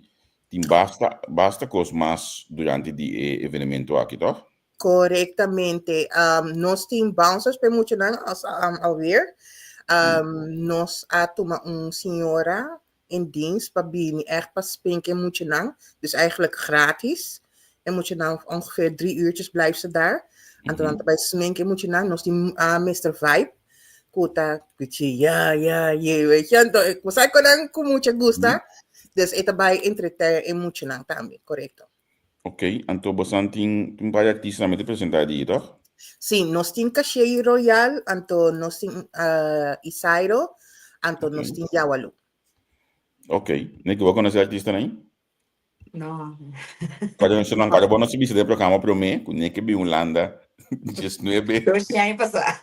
Tin basta, basta kos mas durante di e evenemento aki, tòg? Korektamente. Um, nos tin bouncers pa e muchanan as, um, alweer. Um, nos a tuma un señora in dienst pa bini echt pa spink e muchanan. Dus eigenlijk gratis. E muchanan ongeveer 3 uurtjes blijft ze daar. Anto nan ta bai smink e muchanan. Nos tin uh, Mr. Vibe. Ku ta kuchi ja, ja, je, weet je. Anto, bo sa kon nan ku mucha gusta. Dus e ta bai entreten e muchanan tambe, korekto. Ok, anto bosan tin un par di artista tambe ta presenta di, toch? Sí, nos tin Caché Royal, anto nos tin uh, Isairo, anto okay. nos tin Yawalu. Ok, Nicky, bo conoce artista nan? No. Kada nos nan kada bo nos bisa den programa prome, ku Nicky bi Hulanda 19. Dos aña pasá.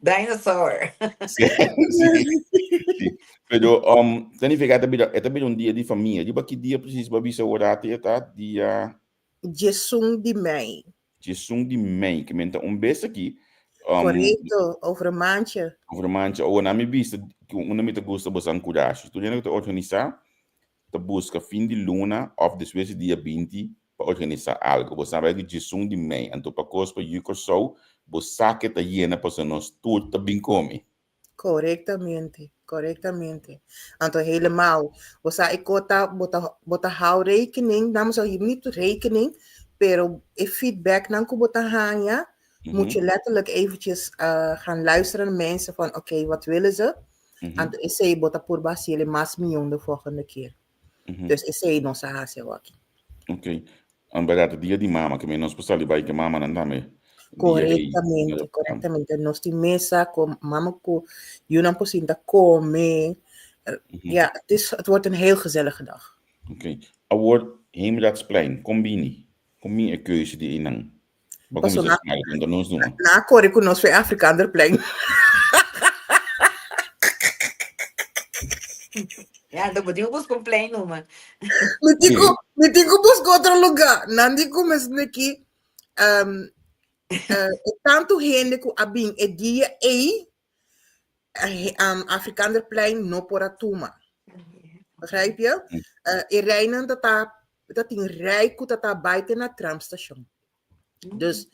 Dinosaur. Sí, sí. Pero um, significa e ta bira, e ta bira un dia di famia. Riba ki dia precies bo bisa ora te ta? Dia 11 di mei. 11 di mei, ke men ta un bes aki. Um, Correcto, over een maandje. Over een maandje. Oh, na mi bisa, una mi ta gusta bosan kurashi. Tur hende ku ta organisa, ta buska fin di luna of despues di dia 20 pa organisa algo. Bo sabi ku 11 di mei, anto pa kos pa yu Kòrsou, bo sa ke ta yena pasobra nos tur ta bin kome. Correctamente, correctamente. Anto helemaal. Bo sa e kota, bo ta, bo ta hou rekening, damos al niet rekening, pero e feedback nan ku bo ta haña, moet je letterlijk eventjes gaan luisteren naar mensen van oké, wat willen ze? Anto esei bo ta purba hasiel mas mion de volgende keer. Dus esei nos a hasi awaki. Oké. En verdad, dia di mama, ke men nos por sali bai ke mamanan tambe. Correctamente, correctamente. Nos tin mesa ku mama ku yunan por sinta kome. Ja, het is, het wordt een heel gezellige dag. Oké. Awor, Heemraadsplein, kon bini? Kon bini e keuze di einan? Ba Paso kuminsá na, smile, konta nos numa. na kore ku nos fe Afrikaanderplein. Ja, dan bo tin ku buska un plein numa. Mi tin ku, mi tin ku buska otro lugá. Nan di ku mes neki, um, eh, e tantu hende ku a bin e dia ei, eh, um, Afrikaanderplein no por a tuma. Begrijp je? Eh, e rijnan ta ta, ta tin rij ku ta ta bai te na tramstation. Dus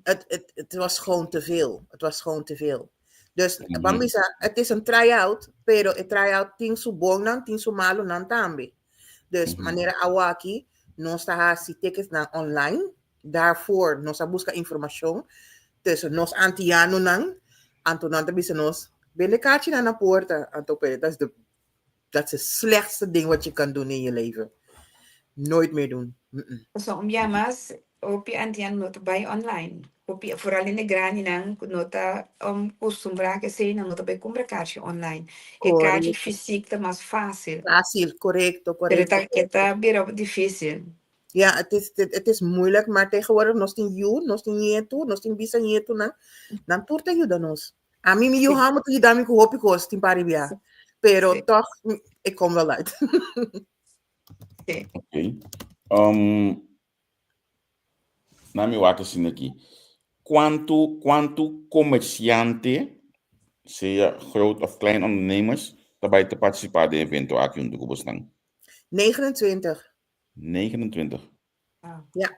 het, het, het was gewoon te veel. Het was gewoon te veel. Dus mm bisa, het is een try-out, pero e try-out tin su bon nan, tin su malo nan tambe. Dus manera awaki, nos ta hasi tickets nan online. Daarvoor nos a busca informacion tussen nos antiano nan. Anto nan ta bisa nos, bende kaartje nan na porta. Anto pero dat is de dat is het slechtste ding wat je kan doen in je leven. Nooit meer doen. Mm -mm. So, un bia mas, hopi antiano no ta bai online. Hopi, vooral in de grandinan, ku no ta kustumbrá ku esei, nan no ta bai kumpra kaartje online. E kaartje Correcto. fysiek ta mas fásil. Fácil, correcto, Pero correcto, ta, e correcto. ta bira difísil. Ja, het is, het, het is moeilijk, maar tegenwoordig nos tin yu, nos tin nietu, nos tin bisanietunan. Nan tur ta yuda nos. Ami mi yu hòmber ta yuda mi ku hopi kos tin par di bia. Pero tòg ik kom wel uit. Sí. Ok. Um, na mi wak asina aki. Kuantu, kuantu komersiante, sea groot of klein ondernemers, ta bai ta partisipá den evento aki huntu ku bosnan? 29. 29. Ja.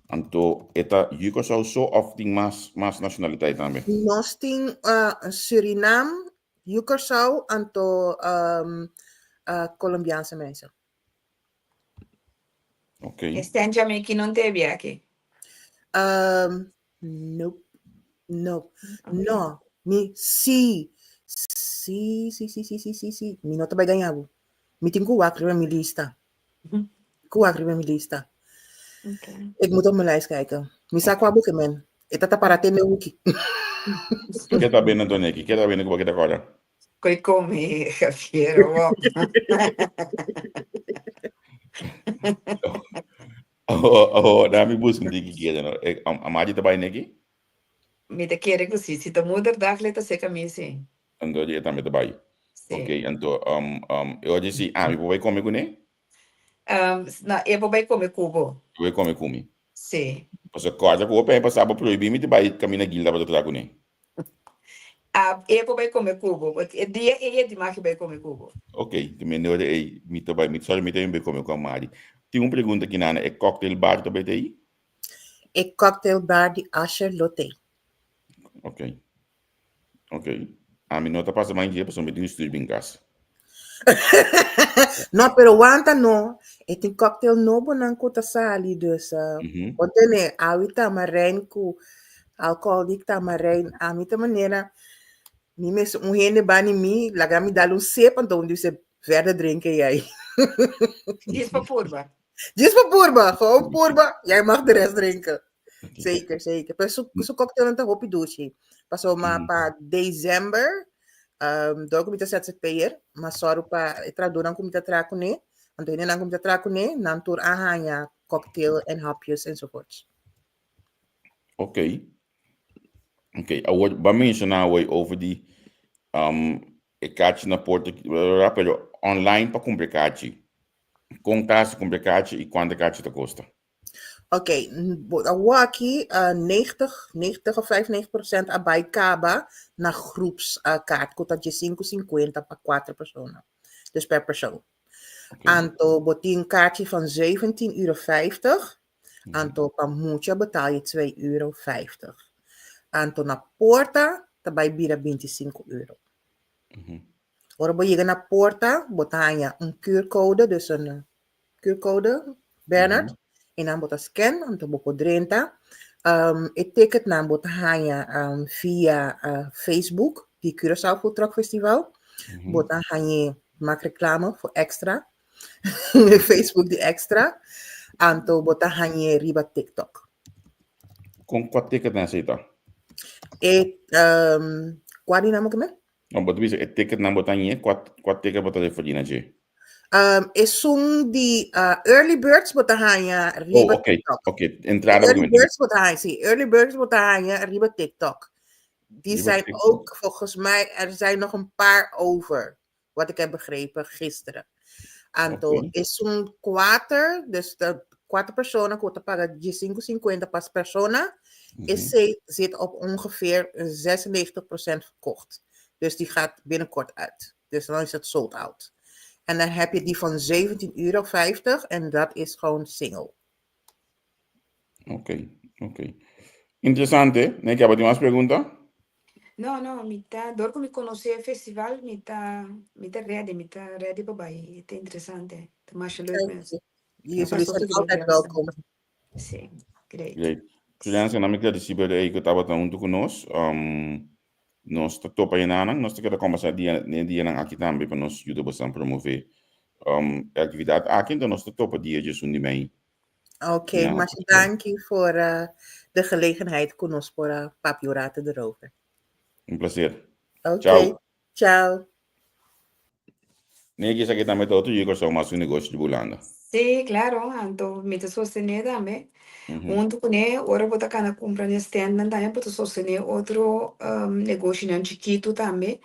Anto e ta yu Kòrsou so òf tin mas mas nashonalitat tambe? Nos tin uh, Surinam, yu Kòrsou, anto um, uh, Colombiaanse mensen. Ok. Este Jamaica no te viaje. Nope. Nope. No. Mi sí. Sí, sí, sí, sí, sí, sí, sí. Mi no ta bai gaña bo. Mi tin ku wak riba mi lista. Ku wak riba mi lista. Okay. Ik moet op mijn lijst kijken. Mi sa kwa boeken men. E tata para tende hoeki. Ke ta bene Antoneki? Ke ta bene ku bo ke ta kòrda? Koi come, Javier. Wow. Oh, oh, dami busca un tiki keda, no. Eh, Amadi ta bai neki? Mi ta kere ku si. Si ta moederdag le ta seka mi si. Anto e tambe ta bai. Si. Ok, anto um, um, e ora si ami por bai come kuné? Um, no, e por bai come ku bo. E bai come ku mi. Si. Pasobra kòrda ku hopi aña pasá bo prohibí mi di bai kaminda Gilda pa ta traha kuné. Ah, e por bai come ku bo. E dia ei e dimachi bai come ku bo. Ok, te mende ora ei mi ta bai, mi sorry mi ta bai come ku Amadi. Tin un pregunta aki, e cocktail bar ta bai ta ei? E cocktail bar di Asher lo t'ei. Ok. Ok. Ami no ta pasa mai dje pasobra mi tin un stuur bin kas. No, pero wanta no. E tin cocktail nobo nan ku ta sali, dus uh, mm -hmm. bo tene awi tamarijn ku alcohol di tamarijn. Ami ta manera mi mes un hende bani mi, laga mi dal un sip, anto un dice verder drinken jij. Djis pa purba. Djis pa purba, gewoon purba. Jij mag de rest drinken. Zeker, zeker. Pero su, su cocktail ta hopi dushi. Paso ma pa december, um, door ku mi ta ZZP'er, ma sòru pa e tradunan ku mi ta traha kuné, anto hendenan ku mi ta traha kuné, nan tur a haña cocktail en hapjes enzovoorts. Ok. Ok, awor ba menshoná awor over di um, e kachi na porta, pero online pa kumpra kachi. Kon ta hasi kumpra kachi i kuantu kachi ta kosta? Oké, awor aki 90, 90 of 95% a bai kaba na groepskaart, ku ta 5,50 pa kuater persona. Dus per persoon. Anto bo tin kaartje van €17,50. Anto pa mucha betaal je €2,50. Anto na porta ta bai bira €25. Ora bo yega na porta, bo ta haña un QR-code, dus een QR-code, Bernard. En dan bo ta scan, anto bo por drenta. E ticketnan bo ta haña via Facebook di Curaçao Food Truck Festival. Bo ta haña maak reclame voor extra. Facebook di extra. Anto bo ta haña riba TikTok. Kon kua ticketnan esei ta? E kua di nan bo ke men? No, bo ta bisa e ticketnan bo ta haña, kua kua ticket bo ta referí na dje? Esun di early birds bo ta haña riba Oh, ok, TikTok. ok. Entrada bo Early ke men. birds bo ta haña, sí. Early birds bo ta haña riba TikTok. Die Riba zijn TikTok. ook, volgens mij, er zijn nog een paar over. Wat ik heb begrepen gisteren. Anto, esun kuater, dus de kuater persona ku ta paga 5,50 pa persona, esei zit op ongeveer 96% verkocht. Dus die gaat binnenkort uit. Dus dan is het sold out. En dan heb je die van €17,50 en dat is gewoon single. Oké. Interesante. Nee, ik heb mas pregunta? No, mi ta, door ku mi konosé e festival, mi ta ready, mi ta ready pa bai. Ta interesante. Ta masha leuk mes. Jullie zijn altijd welkom. Sí, great. Great. Juliana, na mi gradisí e ku tabata huntu ku nos. Nos ta topa nan, nos ta keda kombersá dia ne dianan aki tambe pa nos yuda boso promové e aktividat aki, anto nos ta topa dia 11 di mei. Oké, Ja, maar dank je voor de gelegenheid ku nos por a papia rato erover. Un plaser. Oké, Ciao. ciao. Nee, esaki tambe ta otro yu ku mas un negoshi di Hulanda. Sí, claro, anto mi ta sostené tambe. Huntu kuné, ora bo ta kana kumpra na stand nan tambe bo ta sostené otro negoshinan chikitu tambe.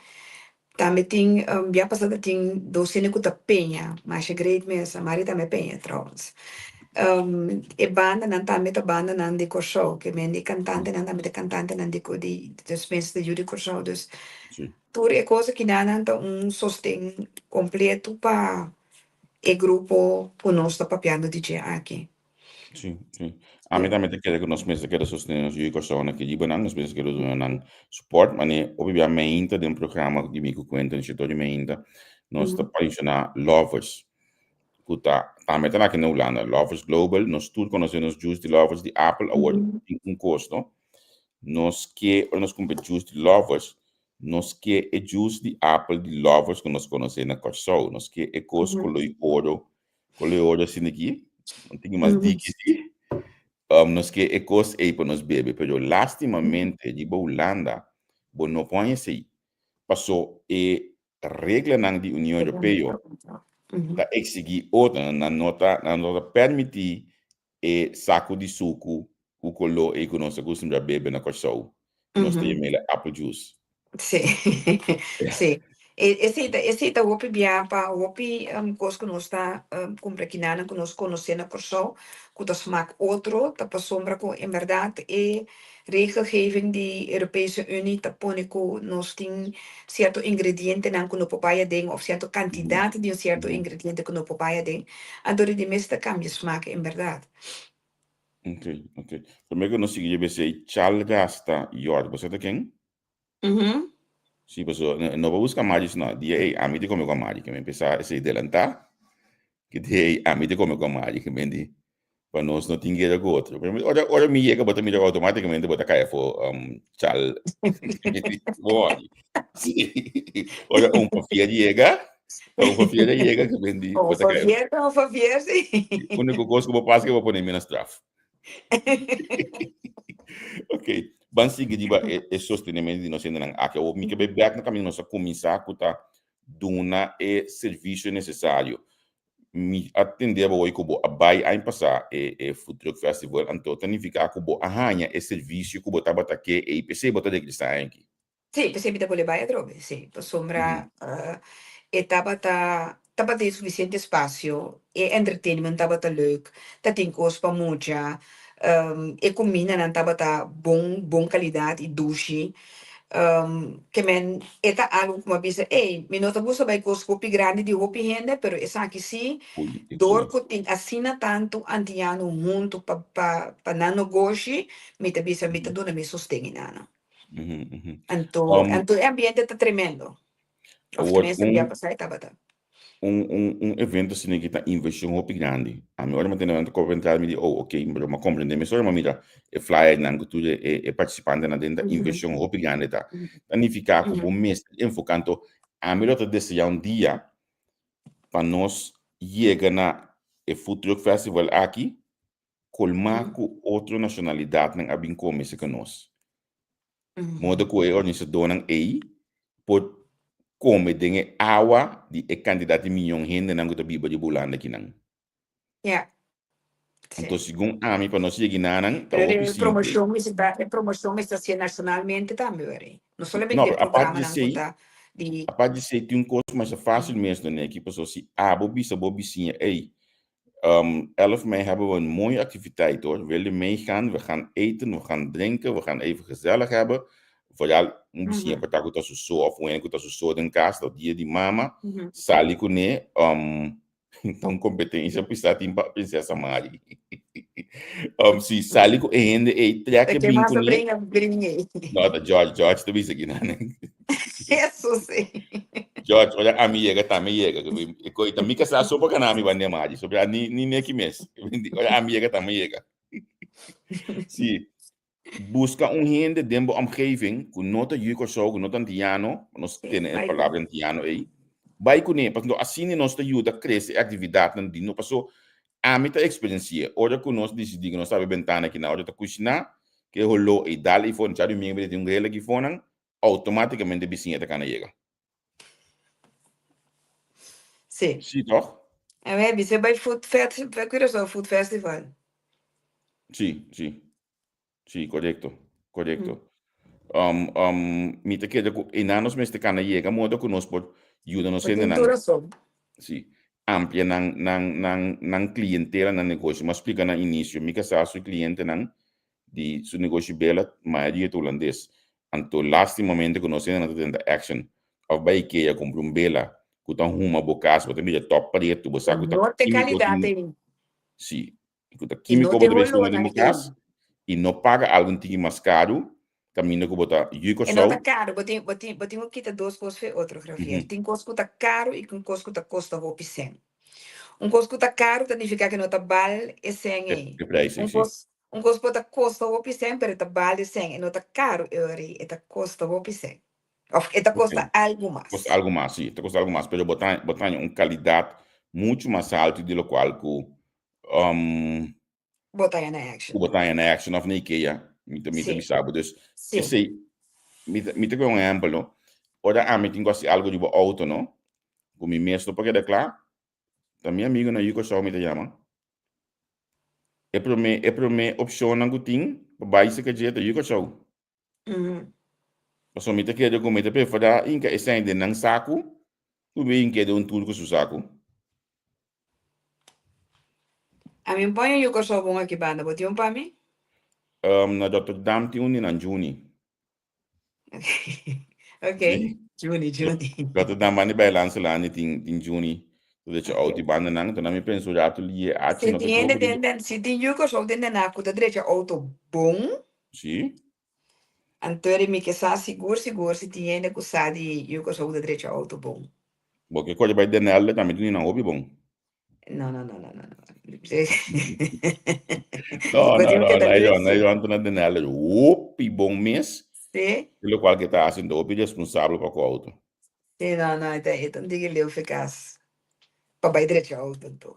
Tambe tin bia pasá ta tin dos hende ku ta peña, masha great mes, Mari tambe peña trouwens. E bandanan tambe ta bandanan di Kòrsou, ke men di kantantenan tambe ta kantantenan di di dus mensen ta yu di Kòrsou. Dus tur e kos akinan ta un sosten kompleto pa e grupo ku nos ta papiando di dje aki. Sí. Ami tambe ta kere ku nos mester keda sostené nos yu di Kòrsou na Karibenan, nos mester keda duna nan support, mane hopi bia meinta den programa di Mi Ku Kuenta, den di meinta, nos ta menshoná Lovers, ku ta tambe ta aki na Hulanda, Lovers Global, nos tur konosé nos juice di Lovers di apel, awor tin un kos, no? Nos ke, ora nos kumpra juice di Lovers, nos ke e juice di apel di Lovers ku nos konosé na Kòrsou, nos ke e kos koló oro, koló oro asina aki, no tin mas diki si. Nos ke e kos ei pa nos bebe, pero lastimamente riba Hulanda bo no por haña esei. Paso e reglanan di Union Europeo ta eksigí otro, nan no ta permití. E saku di suku ku koló ei ku nos ta kustumbra bebe na Kòrsou, nos ta yam'el apple juice. Sí, sí. Esei ta, esei ta hopi bia pa hopi kos ku nos ta kumpra kinanan ku nos konosé na Kòrsou ku ta smak otro, ta pasobra ku en bèrdat e regelgeving di Europese Unie ta pone ku nos tin sierto ingredientenan ku no por bai aden òf sierto kantidat di un sierto ingrediente ku no por bai aden, anto di mes ta kambia smak en bèrdat. Ok, ok. Promé ku nos sigui dje bes ei, Chal Gasta Yòrt, bo sa ta ken? Sí, paso no pa buska Mari sino dia ei ami te kome ku Mari, ke mi empesá esei delantá, ke dia ei ami te kome ku Mari, ke men di pa nos no tin guera ku otro. Pero ora ora mi yega bo ta mira outomátikamente bo ta kai afó Chal. Bo ori. Sí. Ora un pafier yega, un pafier a yega ke men di bo Un ta kai afó. pafier ta un pafier, sí. Úniko kos ku bo pasa ke bo pone mi na straf. Ok, ban sigui riba e, e sostenimento di nos hendenan aki. Awor mi ke bai bek na kaminda nos a kuminsá ku ta duna e servisio nesesario. Mi a tende bo hoy ku bo a bai aña pasá e, e Food Truck Festival, anto ta nifiká ku bo a haña e servisio ku bo tabata ke ei, p'esei bo ta regresá aña aki. Sí, p'esei mi ta bolbe bai atrobe, sí, pasobra e tabata, tabatin sufisiente espasio, e entertainment tabata leuk, ta tin kos pa mucha, e kumindanan tabata bon, bon kalidat i dushi. Ke men e ta algu ku mi a bisa, ey, mi no ta gusta bai kos hopi grandi di hopi hende, pero esaki sí, dor ku tin asina tantu antiano huntu pa pa pa nan nogoshi, mi ta bisa mi ta duna mi sosten einan. Anto, anto e ambiente ta tremendo. Of Awor, tenminste, bia un, pasá e tabata. un, un, un evento asina ki ta inversion hopi grandi. Ami ora mi tene nan ta cobra entrada mi di, oh, ok, pero mi a comprende mesora mi a mira e flyernan cu tur e, e participantenan den ta inversion hopi grandi ta. Ta nifica cu bo mester enfoca. Anto, ami lo ta desea un dia pa nos yega na e Food Truck Festival aki Colma cu otro nacionalidadnan a bin come cerca nos. Modo cu e organisadornan ey por come den e awa di e cantidad di miyon hendenan cu ta biba riba Hulanda akinan. Ja. Sí. Anto segun ami pa nos yegi nanan ta Pero hopi e simple. promocion mester ta, e promocion mester hacié nacionalmente tambe, weri. No solamente No, e pero aparte di programanan cu esey, ta di. aparte di esey tin un cos masha facil mes no neki, pasobra si abo bisa bo bisiña ey, 11 mei hebben we een mooie activiteit hoor. Wil je meegaan? We gaan eten, we gaan drinken, we gaan even gezellig hebben. Vooral un bisiña por ta ku ta su so of un hende ku ta su so den kas, ta dia di mama, sali kuné, ta un kompetensia pisa tin pa Prinsesa Mari. Si sali ku e hende ei, trek e Ke bin mas a kuné. bringa bringa ei. No, ta George, George ta bisa kinan. Eso sí. George, ora ami yega, tambe yega. E koi ta mi kasá so pa gana mi banda mari. So ni ni neki mes. Ora ami yega, tambe yega. Sí. Buska un hende den bo omgeving ku no ta yu Kòrsou, ku no ta antiano, nos tene e palabra antiano ei, bai kuné, pasobra asina nos ta yuda krese e aktividatnan di no paso ami ta eksperensi'é ora ku nos disidí ku nos ta habri bentana aki na ora ta kushiná, ke holó ei dal ei for, djadumingu mi ta tin un rel aki fonan, outomátikamente bisiña ta kana yega. Sí. Sí, toch? En wij hebben bij Food Fest, bij Curaçao Food Festival. Sí, sí. Sí, korekto. Korekto. Um, um, mi ta kere ku einan nos mester kana yega modo ku nos por yuda nos Bo tin hendenan. tur rason. Sí. Amplia nan, nan, nan, nan klientela, nan negoshi. Mi a splika na inisio, mi kasá su klientenan di su negoshi bela, mayoria ta hulandes. Anto lastimamente ku nos hendenan ta drenta Action òf bai Ikea kumpra un bela ku ta huma bo kas, bo ta mira tòp pretu, bo sa ku ta No te kímiko kalidat tin. ei. Sí. Ku ta I no kímiko te bo ta bai huma den holónan bo kas ei. i no paga algu tiki mas karu kaminda ku bo ta yu E no Kòrsou. ta karu. Bo tin, bo tin, bo tin ku kita dos kos fe otro, Javier. Tin kos ku ta karu i tin kos ku ta kosta hopi sèn. Un kos ku ta karu ta nifiká ku no ta bal e sèn E, ei. e prijs ei, Un sí. kos, un kos por ta kosta hopi sèn, pero e ta bal e sèn. E no ta karu e ora ei, e ta kosta hopi sèn. Òf e ta kosta algu mas. Kosta algu mas, sí. E ta kosta algu mas, pero bo ta, bo ta haña un kalidat muchu mas haltu di lokual ku Bo ta haña na Action. Ku bo ta haña na Action òf na Ikea. Mi ta, mi ta Sí. bisa bo. Dus, Sí. esei, mi ta, mi ta kohe un ehèmpel, no. Ora ami tin ku hasi algu riba outo, no, ku mi mes no por keda kla, ta mi amigu na Yukosou mi ta yama. E promé e promé opshonnan ku tin pa bai serka dje ta yu Kòrsou. Pasobra mi ta kere ku mi ta preferá hinka esei den nan saku ku mi hink'é den un turko su saku. Ami un paña yu Kòrsou bon aki banda, bo tin un pa mi? Na Rotterdam tin un di nan Juni. Ok, Sí. Juni, Juni. Rotterdam banda di Bijlandse Lande tin tin Juni. Ta drecha auto i banda nan. Enton mi pensa un ratu li e achi Si no ta tin hende koba den den, si tin yu Kòrsou den Den Haag ku ta drecha auto bon, Sí. anto eri mi ke sa sigur sigur si tin hende ku sa di yu Kòrsou ku ta drecha auto bon. Bo ke kore bai Den Helder tambe tin nan hopi bon. No, no, no, no, no, no. No, Bo no, tin no, ke ta no, luksi. no, no, no, na Den Helder hopi bon mes. Sí. E lokual ke ta hasi ta hopi responsabel pa ku auto. Sí, no, no, e ta e ta un digi leu fekas pa bai drecha auto anto.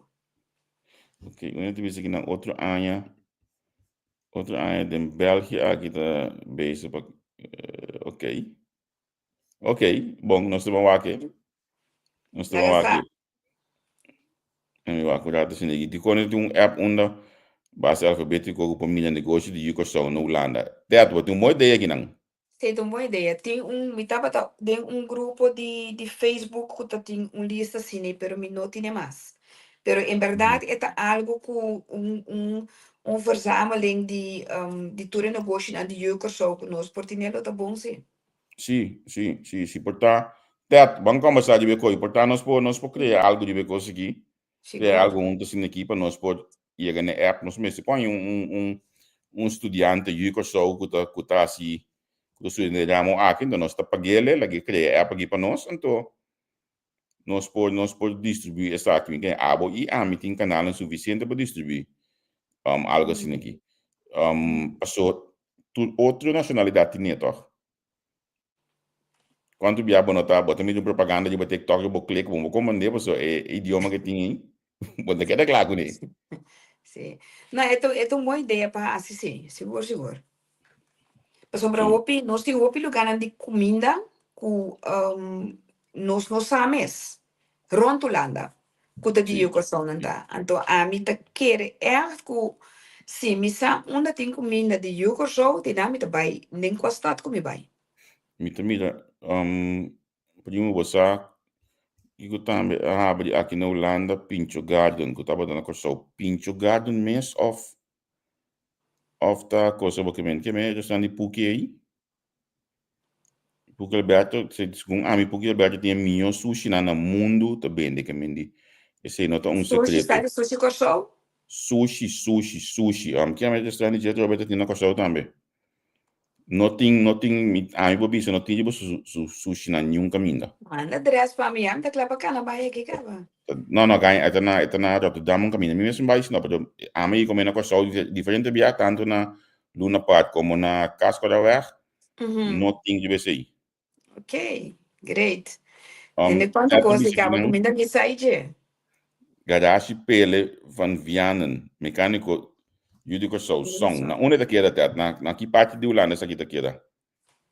Ok, un ta bisa ki nan otro aña, otro aña den België aki ta bezig pa, ok. Ok, bon, nos ta ban wak. Nos ta ban Laga wak. sa. Mi wak un rato sin di. Dikon tin un app unda base alfabétiko ku por mira negoshi di Kòrsou na Hulanda. Ted, bo tin un bon idea akinan. Sí, ta un bon idea. Tin un, mi tabata den un grupo di di Facebook ku ta tin un lista asina, pero mi no tine mas. Pero en bèrdat e ta algu ku un un un verzameling di di tur e negoshinan di Yu Kòrsou ku nos por tine lo ta bon sí. Sí, sí, sí, sí. Por ta, Ted, ban conversá riba e kos. Por ta nos por, nos por crea algo riba e kos aki. Crea Sigur. algo hunto asina aki pa nos por yega na e app. Nos mester pon un, un, un, un studiante yu Kòrsou ku ta, ku ta hasi, ku ta studia den e ramo aki. Enton nos ta pag'el, lag'e e crea e app aki pa nos. Anto nos por, nos por distribuí esaki. Mi ken abo i ami tin kanalnan sufisiente pa distribuí um, algo asina aki. Um, paso tur otro nacionalidad tin e toch? Cuanto bia bo no ta, bo ta mira un propaganda riba TikTok y bo click, bo no comprende paso e idioma que tin ei, bo no ta keda kla kuné. Sí. No, e ta, e ta un bon idea pa hasi, sí. Sigur, sigur. Pasobra Sí. hopi, nos tin hopi lugarnan di kuminda ku um, nos no sa mes. Rond Hulanda ku ta di Sí. yu Kòrsounan ta. Anto ami ta kere ègt ku si mi sa unda tin kuminda di yu Kòrsou, di nan mi ta bai den kua stat ku mi bai. Mi ta mira, um, primo bo sa kiko tambe a habri aki na Hulanda, Pincho Garden, ku tabata na Kòrsou. Pincho Garden mes òf òf ta kosa bo ke men? Ke men restaurant di Puki ei? Puki Alberto, segun ami Puki Alberto tin e mihó sushinan na mundu ta bende ke men di. Esei no ta un Sushi, sekreto. sa di sushi Kòrsou? Sushi, sushi, sushi. Um, ke men restaurant di Jetro Alberto tin na Kòrsou tambe? No tin, no tin, mi, ami por bisa no tin riba su, su sushi na niun kaminda. Manda adres pa mi, ami ta kla pa kana bai aki kaba. No, no, gaña, e ta na, e ta na Rotterdam un kaminda. Mi mes bai si no, pero ami a kome na Kòrsou diferente bia, tantu na Luna Park komo na Kasparaweg, no tin riba esei. Ok, great. Um, Tende cuanto Ed ta cos di bisa caba kinan, cuminda mi sa dje. Garashi Pele van Vianen, mecanico yu di Kòrsou, Song. Na unda ta keda, Ted? Na, na ki parti di Hulanda esaki ta keda?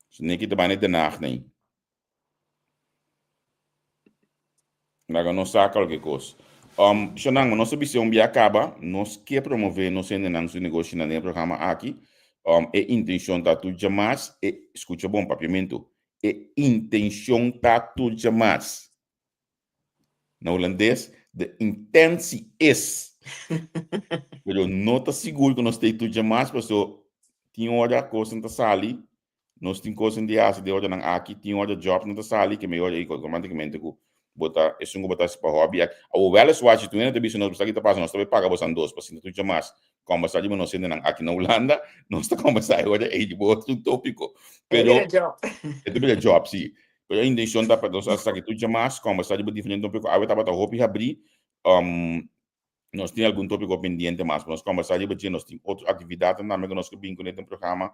So neki ta bai na Den Haag nei. Laga nos sa cualke cos. Um, Shonan, nos a bisa un bia caba, nos ke promove nos hendenan su negoshinan den e programa aki. Um, e intencion ta tur djamas, e, scucha bon, papiamento, e intencion ta tur djamas. Na hulandes, de intentie is. Pero no ta sigur cu nos ta tur djamas, paso tin ora cosnan ta sali Nos tin kosnan di hasi den oranan aki, tin ora jobnan ta sali ke mehor ei automaticamente ku bo ta esun ku bo ta hasi pa hobby aki. Awor weliswaar si tur hende ta bisa nos esaki ta pasa nos ta bai paga bosan dos pa sinta tur djamas kombersá riba nos hendenan aki na Hulanda, nos ta kombersá e ora ei riba otro tópiko. E Pero bira job. e ta bira job si. Pero e intenshon ta pa nos hasi esaki tur djamas kombersá riba diferente tópiko. Awe tabata hopi habrí. Nos tin algun tópiko pendiente mas pa nos kombersá riba dje. Nos tin otro aktividatnan tambe ku nos ke bin kuné den programa.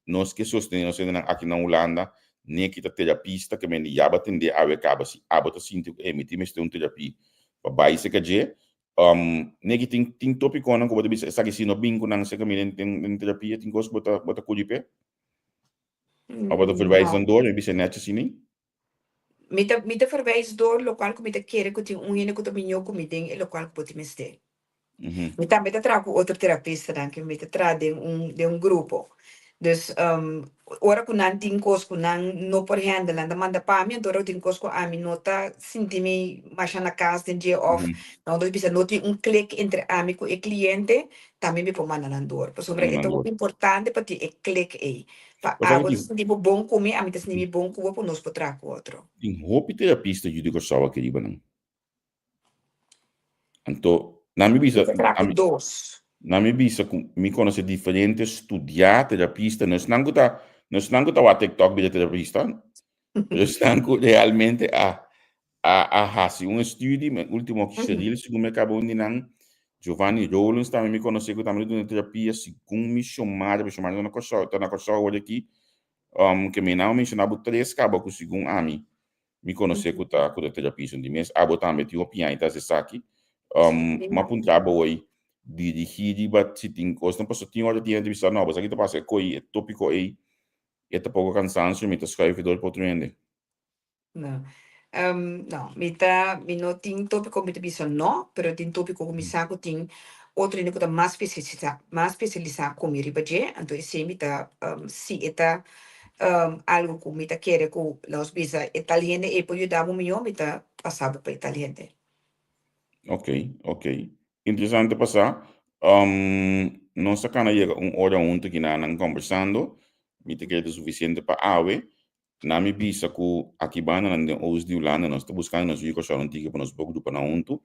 Nos ke sostené nos hendenan aki na Hulanda. Neki ta terapista ke mende ya bo a tendé awe kaba. Si abo ta sinti ku, ey, mi tin mester un terapia pa bai serka dje. Neki tin tin tópikonan ku bo ta bisa esaki si no bin ku nan serka mi den den terapia tin kos ku bo ta bo ta kuri p'e? Òf bo ta verwijs No. nan dor? Mi bisa nèchi asina. Mi ta mi ta verwijs door lokual ku mi ta kere ku tin un hende ku ta mihó ku mi den e lokual ku bo tin mester. Mi tambe ta traha ku otro terapistanan, ke mi ta traha den un den un grupo. Dus ora ku nan tin kos ku nan no por handle, nan ta manda pa mi, anto ora ku tin kos ku ami no ta sinti mi masha na kas den dje òf nan ta bisa no tin un klik entre ami ku e kliente, tambe mi por manda nan dor. Pasobra e ta hopi importante pa tin e klik ei. Pa abo ta sinti bo bon ku mi, ami ta sinti mi bon ku bo, pa nos por traha ku otro. Tin hopi terapista yu di Kòrsou aki riba nan. Anto, nan mi bisa, Mi ta traha ku dos. Nan mi bisa ku mi konosé diferente studiá terapista, no esnan ku ta, no esnan ku ta wak TikTok bira terapista, pero esnan ku realmente a a a hasi un estudi, mi último aki Sheril segun mi a kaba un di nan, Giovanni Rowlands tambe mi konosé ku tambe ta duna terapia segun mi Xiomara, mi Xiomara ta na Kòrsou, ta na Kòrsou awor aki, ke mi nan a menshoná bo tres kaba ku segun ami Mi konosé ku ta ku ta terapista di mes. Abo tambe tin hopi aña ta hasi esaki. M'a puntra bo hoy dirigí riba si tin kosnan pasobra tin ora tin hende ta bisa no bo sa ki ta pasa e ko'i e topiko ei e ta poko kansansio mi ta schuif e dor pa otro hende. No. No, mi ta mi no tin topiko mi ta bisa no, pero tin topiko ku mi sa ku tin otro hende ku ta mas spesialisá mas spesialisá ku mi riba dje, anto esei mi ta si e ta Algo ku mi ta kere ku nos bisa e tal hende ei por yuda bo mihó, mi ta pasa bo pa e tal hende. Ok, ok. Interesante pa sa. Nos a kana yega un ora huntu aki nan kombersando. Mi ta kere ta sufisiente pa awe. Nan mi bisa ku aki banda nan den Oost di Hulanda nos ta buskando nos yu Kòrsou un tiki pa nos por grupa nan huntu.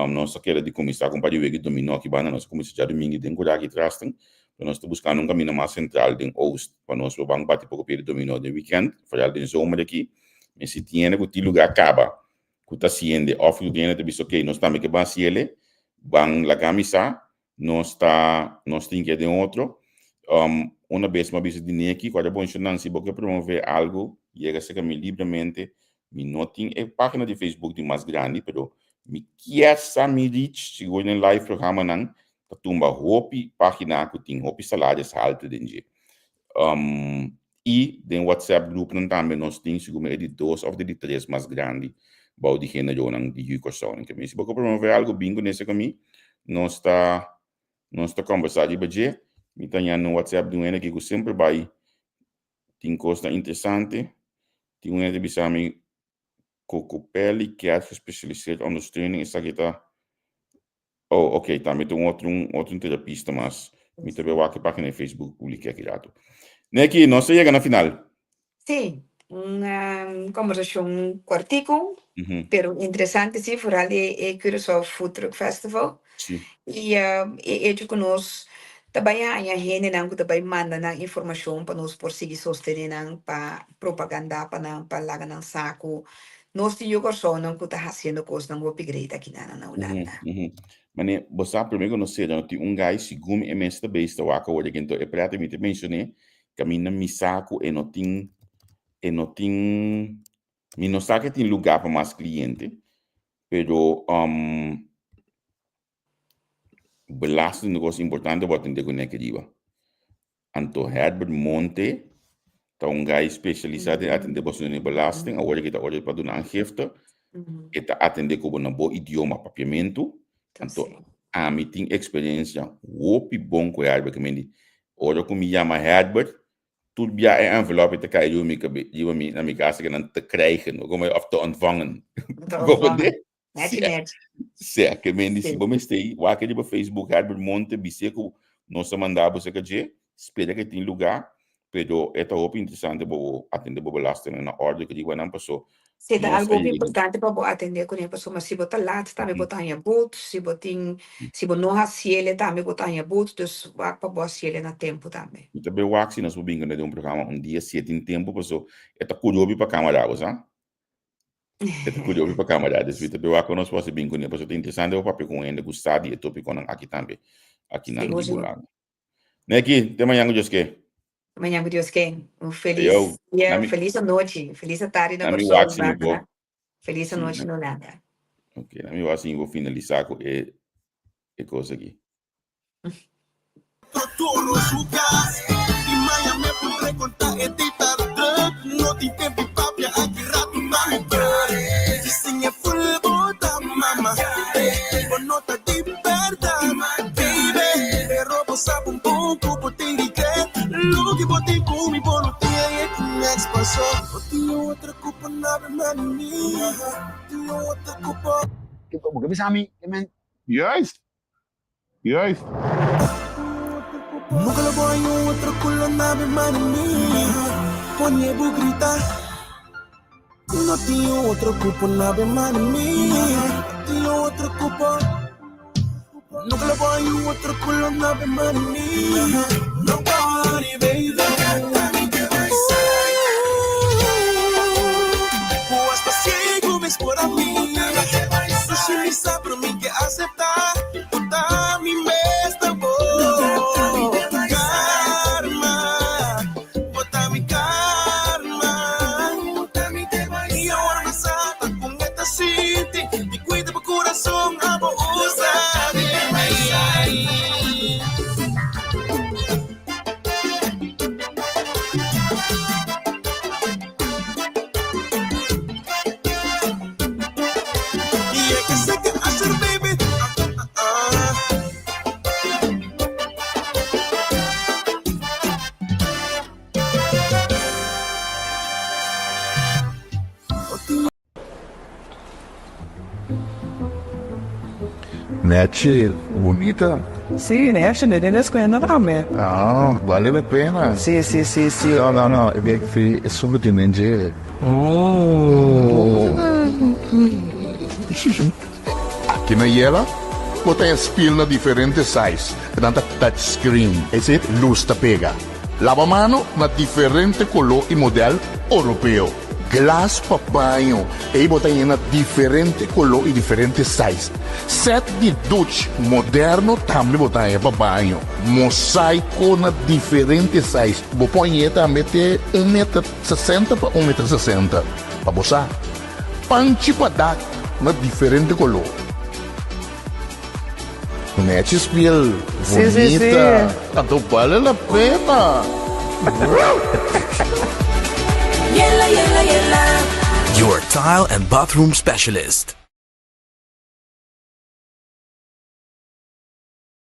Nos a keda di kuminsá ku un par di wega di dominó aki banda. Nos a kuminsá djadumingu den kurá aki tras. Pero nos ta buskando un kaminda mas sentral den Oost pa nos por ban bati poko pia di dominó den wikènt, foral den zomer aki. Mi si tin hende ku tin lugá kaba ku ta hasiende òf ku tin hende ta bisa okey nos tambe ke ban hasiele, ban laga mi sa, nos ta nos tin ke den otro. Una bes mi a bisa di Neki, ku a bon shonnan si bo ke promové algu yega serka mi libremente. Mi no tin e página di Facebook di mas grandi pero mi kier sa mi reach sigur den live programanan ta tumba hopi pagina ku tin hopi salarios haltu den dje. I den WhatsApp groupnan tambe nos tin sigur mi e di dos òf di tres mas grandi bou di generonan di Yu Kòrsou. Mi si bo ke promove algu bin ku nese ku mi nos ta nos ta kòmbersá riba dje. Mi ta haña no WhatsApp di un hende aki ku semper bai tin kosnan interesante. Tin un hende ta bisa mi Kokopelli Kerk Gespecialiseerd Ondersteuning esaki ta Oh, ok, tambe ta un otro, un otro terapista mas. Mi ta wak e página di Facebook publica aki rato. Neki, nos a yega na final. Sí, un um, conversacion cortico, pero interesante sí, vooral e, e Curaçao Food Truck Festival. I um, e hecho ku nos ta bai haña hendenan ku ta bai manda nan informashon pa nos por sigui sostené nan, pa propagandá pa nan, pa laga nan sa ku Nos tin yu Kòrsounan ku ta hasiendo kosnan hopi great akinan na Hulanda. Mane, bo sa promé ku nos sera no tin un gai segun mi e mes ta beis ta wak awor aki enton e prèt mi ta menshoné kaminda mi sa ku e no tin e no tin mi no sa ke tin lugá pa mas kliente pero Belasting ta un kos importante bo atendé kuné aki riba. Anto Herbert Monte ta un gai spesialisá den atendé bo asuntu di belasting. Awor aki ta ora pa duna aangifte. E ta atendé ku bo na bo idioma papiamentu. Anto ami tin eksperensia hopi bon ku Herbert. Ke mende ora ku mi yama Herbert tur bia e envelop ta kai riba mi kabe riba mi na mi kas ke nan te krijgen òf te ontvangen. Te ontvangen. Nèchi nèchi. Sè, ke men di si bo mester ei, wak riba Facebook Herbert Monte bis'é ku nos a manda bo serka dje, spera ke tin lugá, pero e ta hopi interesante bo atendé bo belastingnan na òrde ku riba nan paso Si ta algu hopi importante pa bo atendé kuné pasobra si bo ta lat tambe bo ta haña but, si bo tin si bo no hasiele tambe bo ta haña but, dus wak pa bo hasiele na tempu tambe. Mi ta bai wak si nos por bin kuné den un programa un dia si e tin tempu paso e ta kuri hopi pa kamara bo sa. E ta kuri hopi pa kamara, dus mi ta bai wak ku nos por hasi bin kuné pasobra ta interesante pa papia ku un hende ku sa di e topikonan aki tambe, akinan Sigur di sigur. Hulanda. Neki, te mañan ku Dios ke. Te mañan ku Dios ke. Un felis Ayo, dia, na mi felis anochi, felis atardi na na mi Kòrsou, wak si mi por. Bárbara. Felis Si, anochi na na Hulanda. Ok, na mi wak si mi por finalisá ku e e kos aki. Bo ke bisa mi ke men. Juist. Juist. Nechi, bunita. Sí, nechi, ne den escuela tambe. Ah, vale la pena. Sí, sí, sí, sí. No, no, no, e e solo tin den dje. Oh. Aki na Yela, bo ta e spiel na diferente size, nan ta touch screen, ese luz ta pega. Laba mano na diferente color y model Europeo. Glas pa baño, ey bo ta yena diferente color y diferente size. Set di douche moderno tambe bo ta haya pa baño. Mosaico na diferente size. Bo por hañ'é tambe te un meter 60 pa un meter 60. Pa bo sa. Panchi pa dak na diferente color. Nechi spiel, Sí, sí, sí. bunita. Anto bale la pena. Yela, yela, yela. Your tile and bathroom specialist.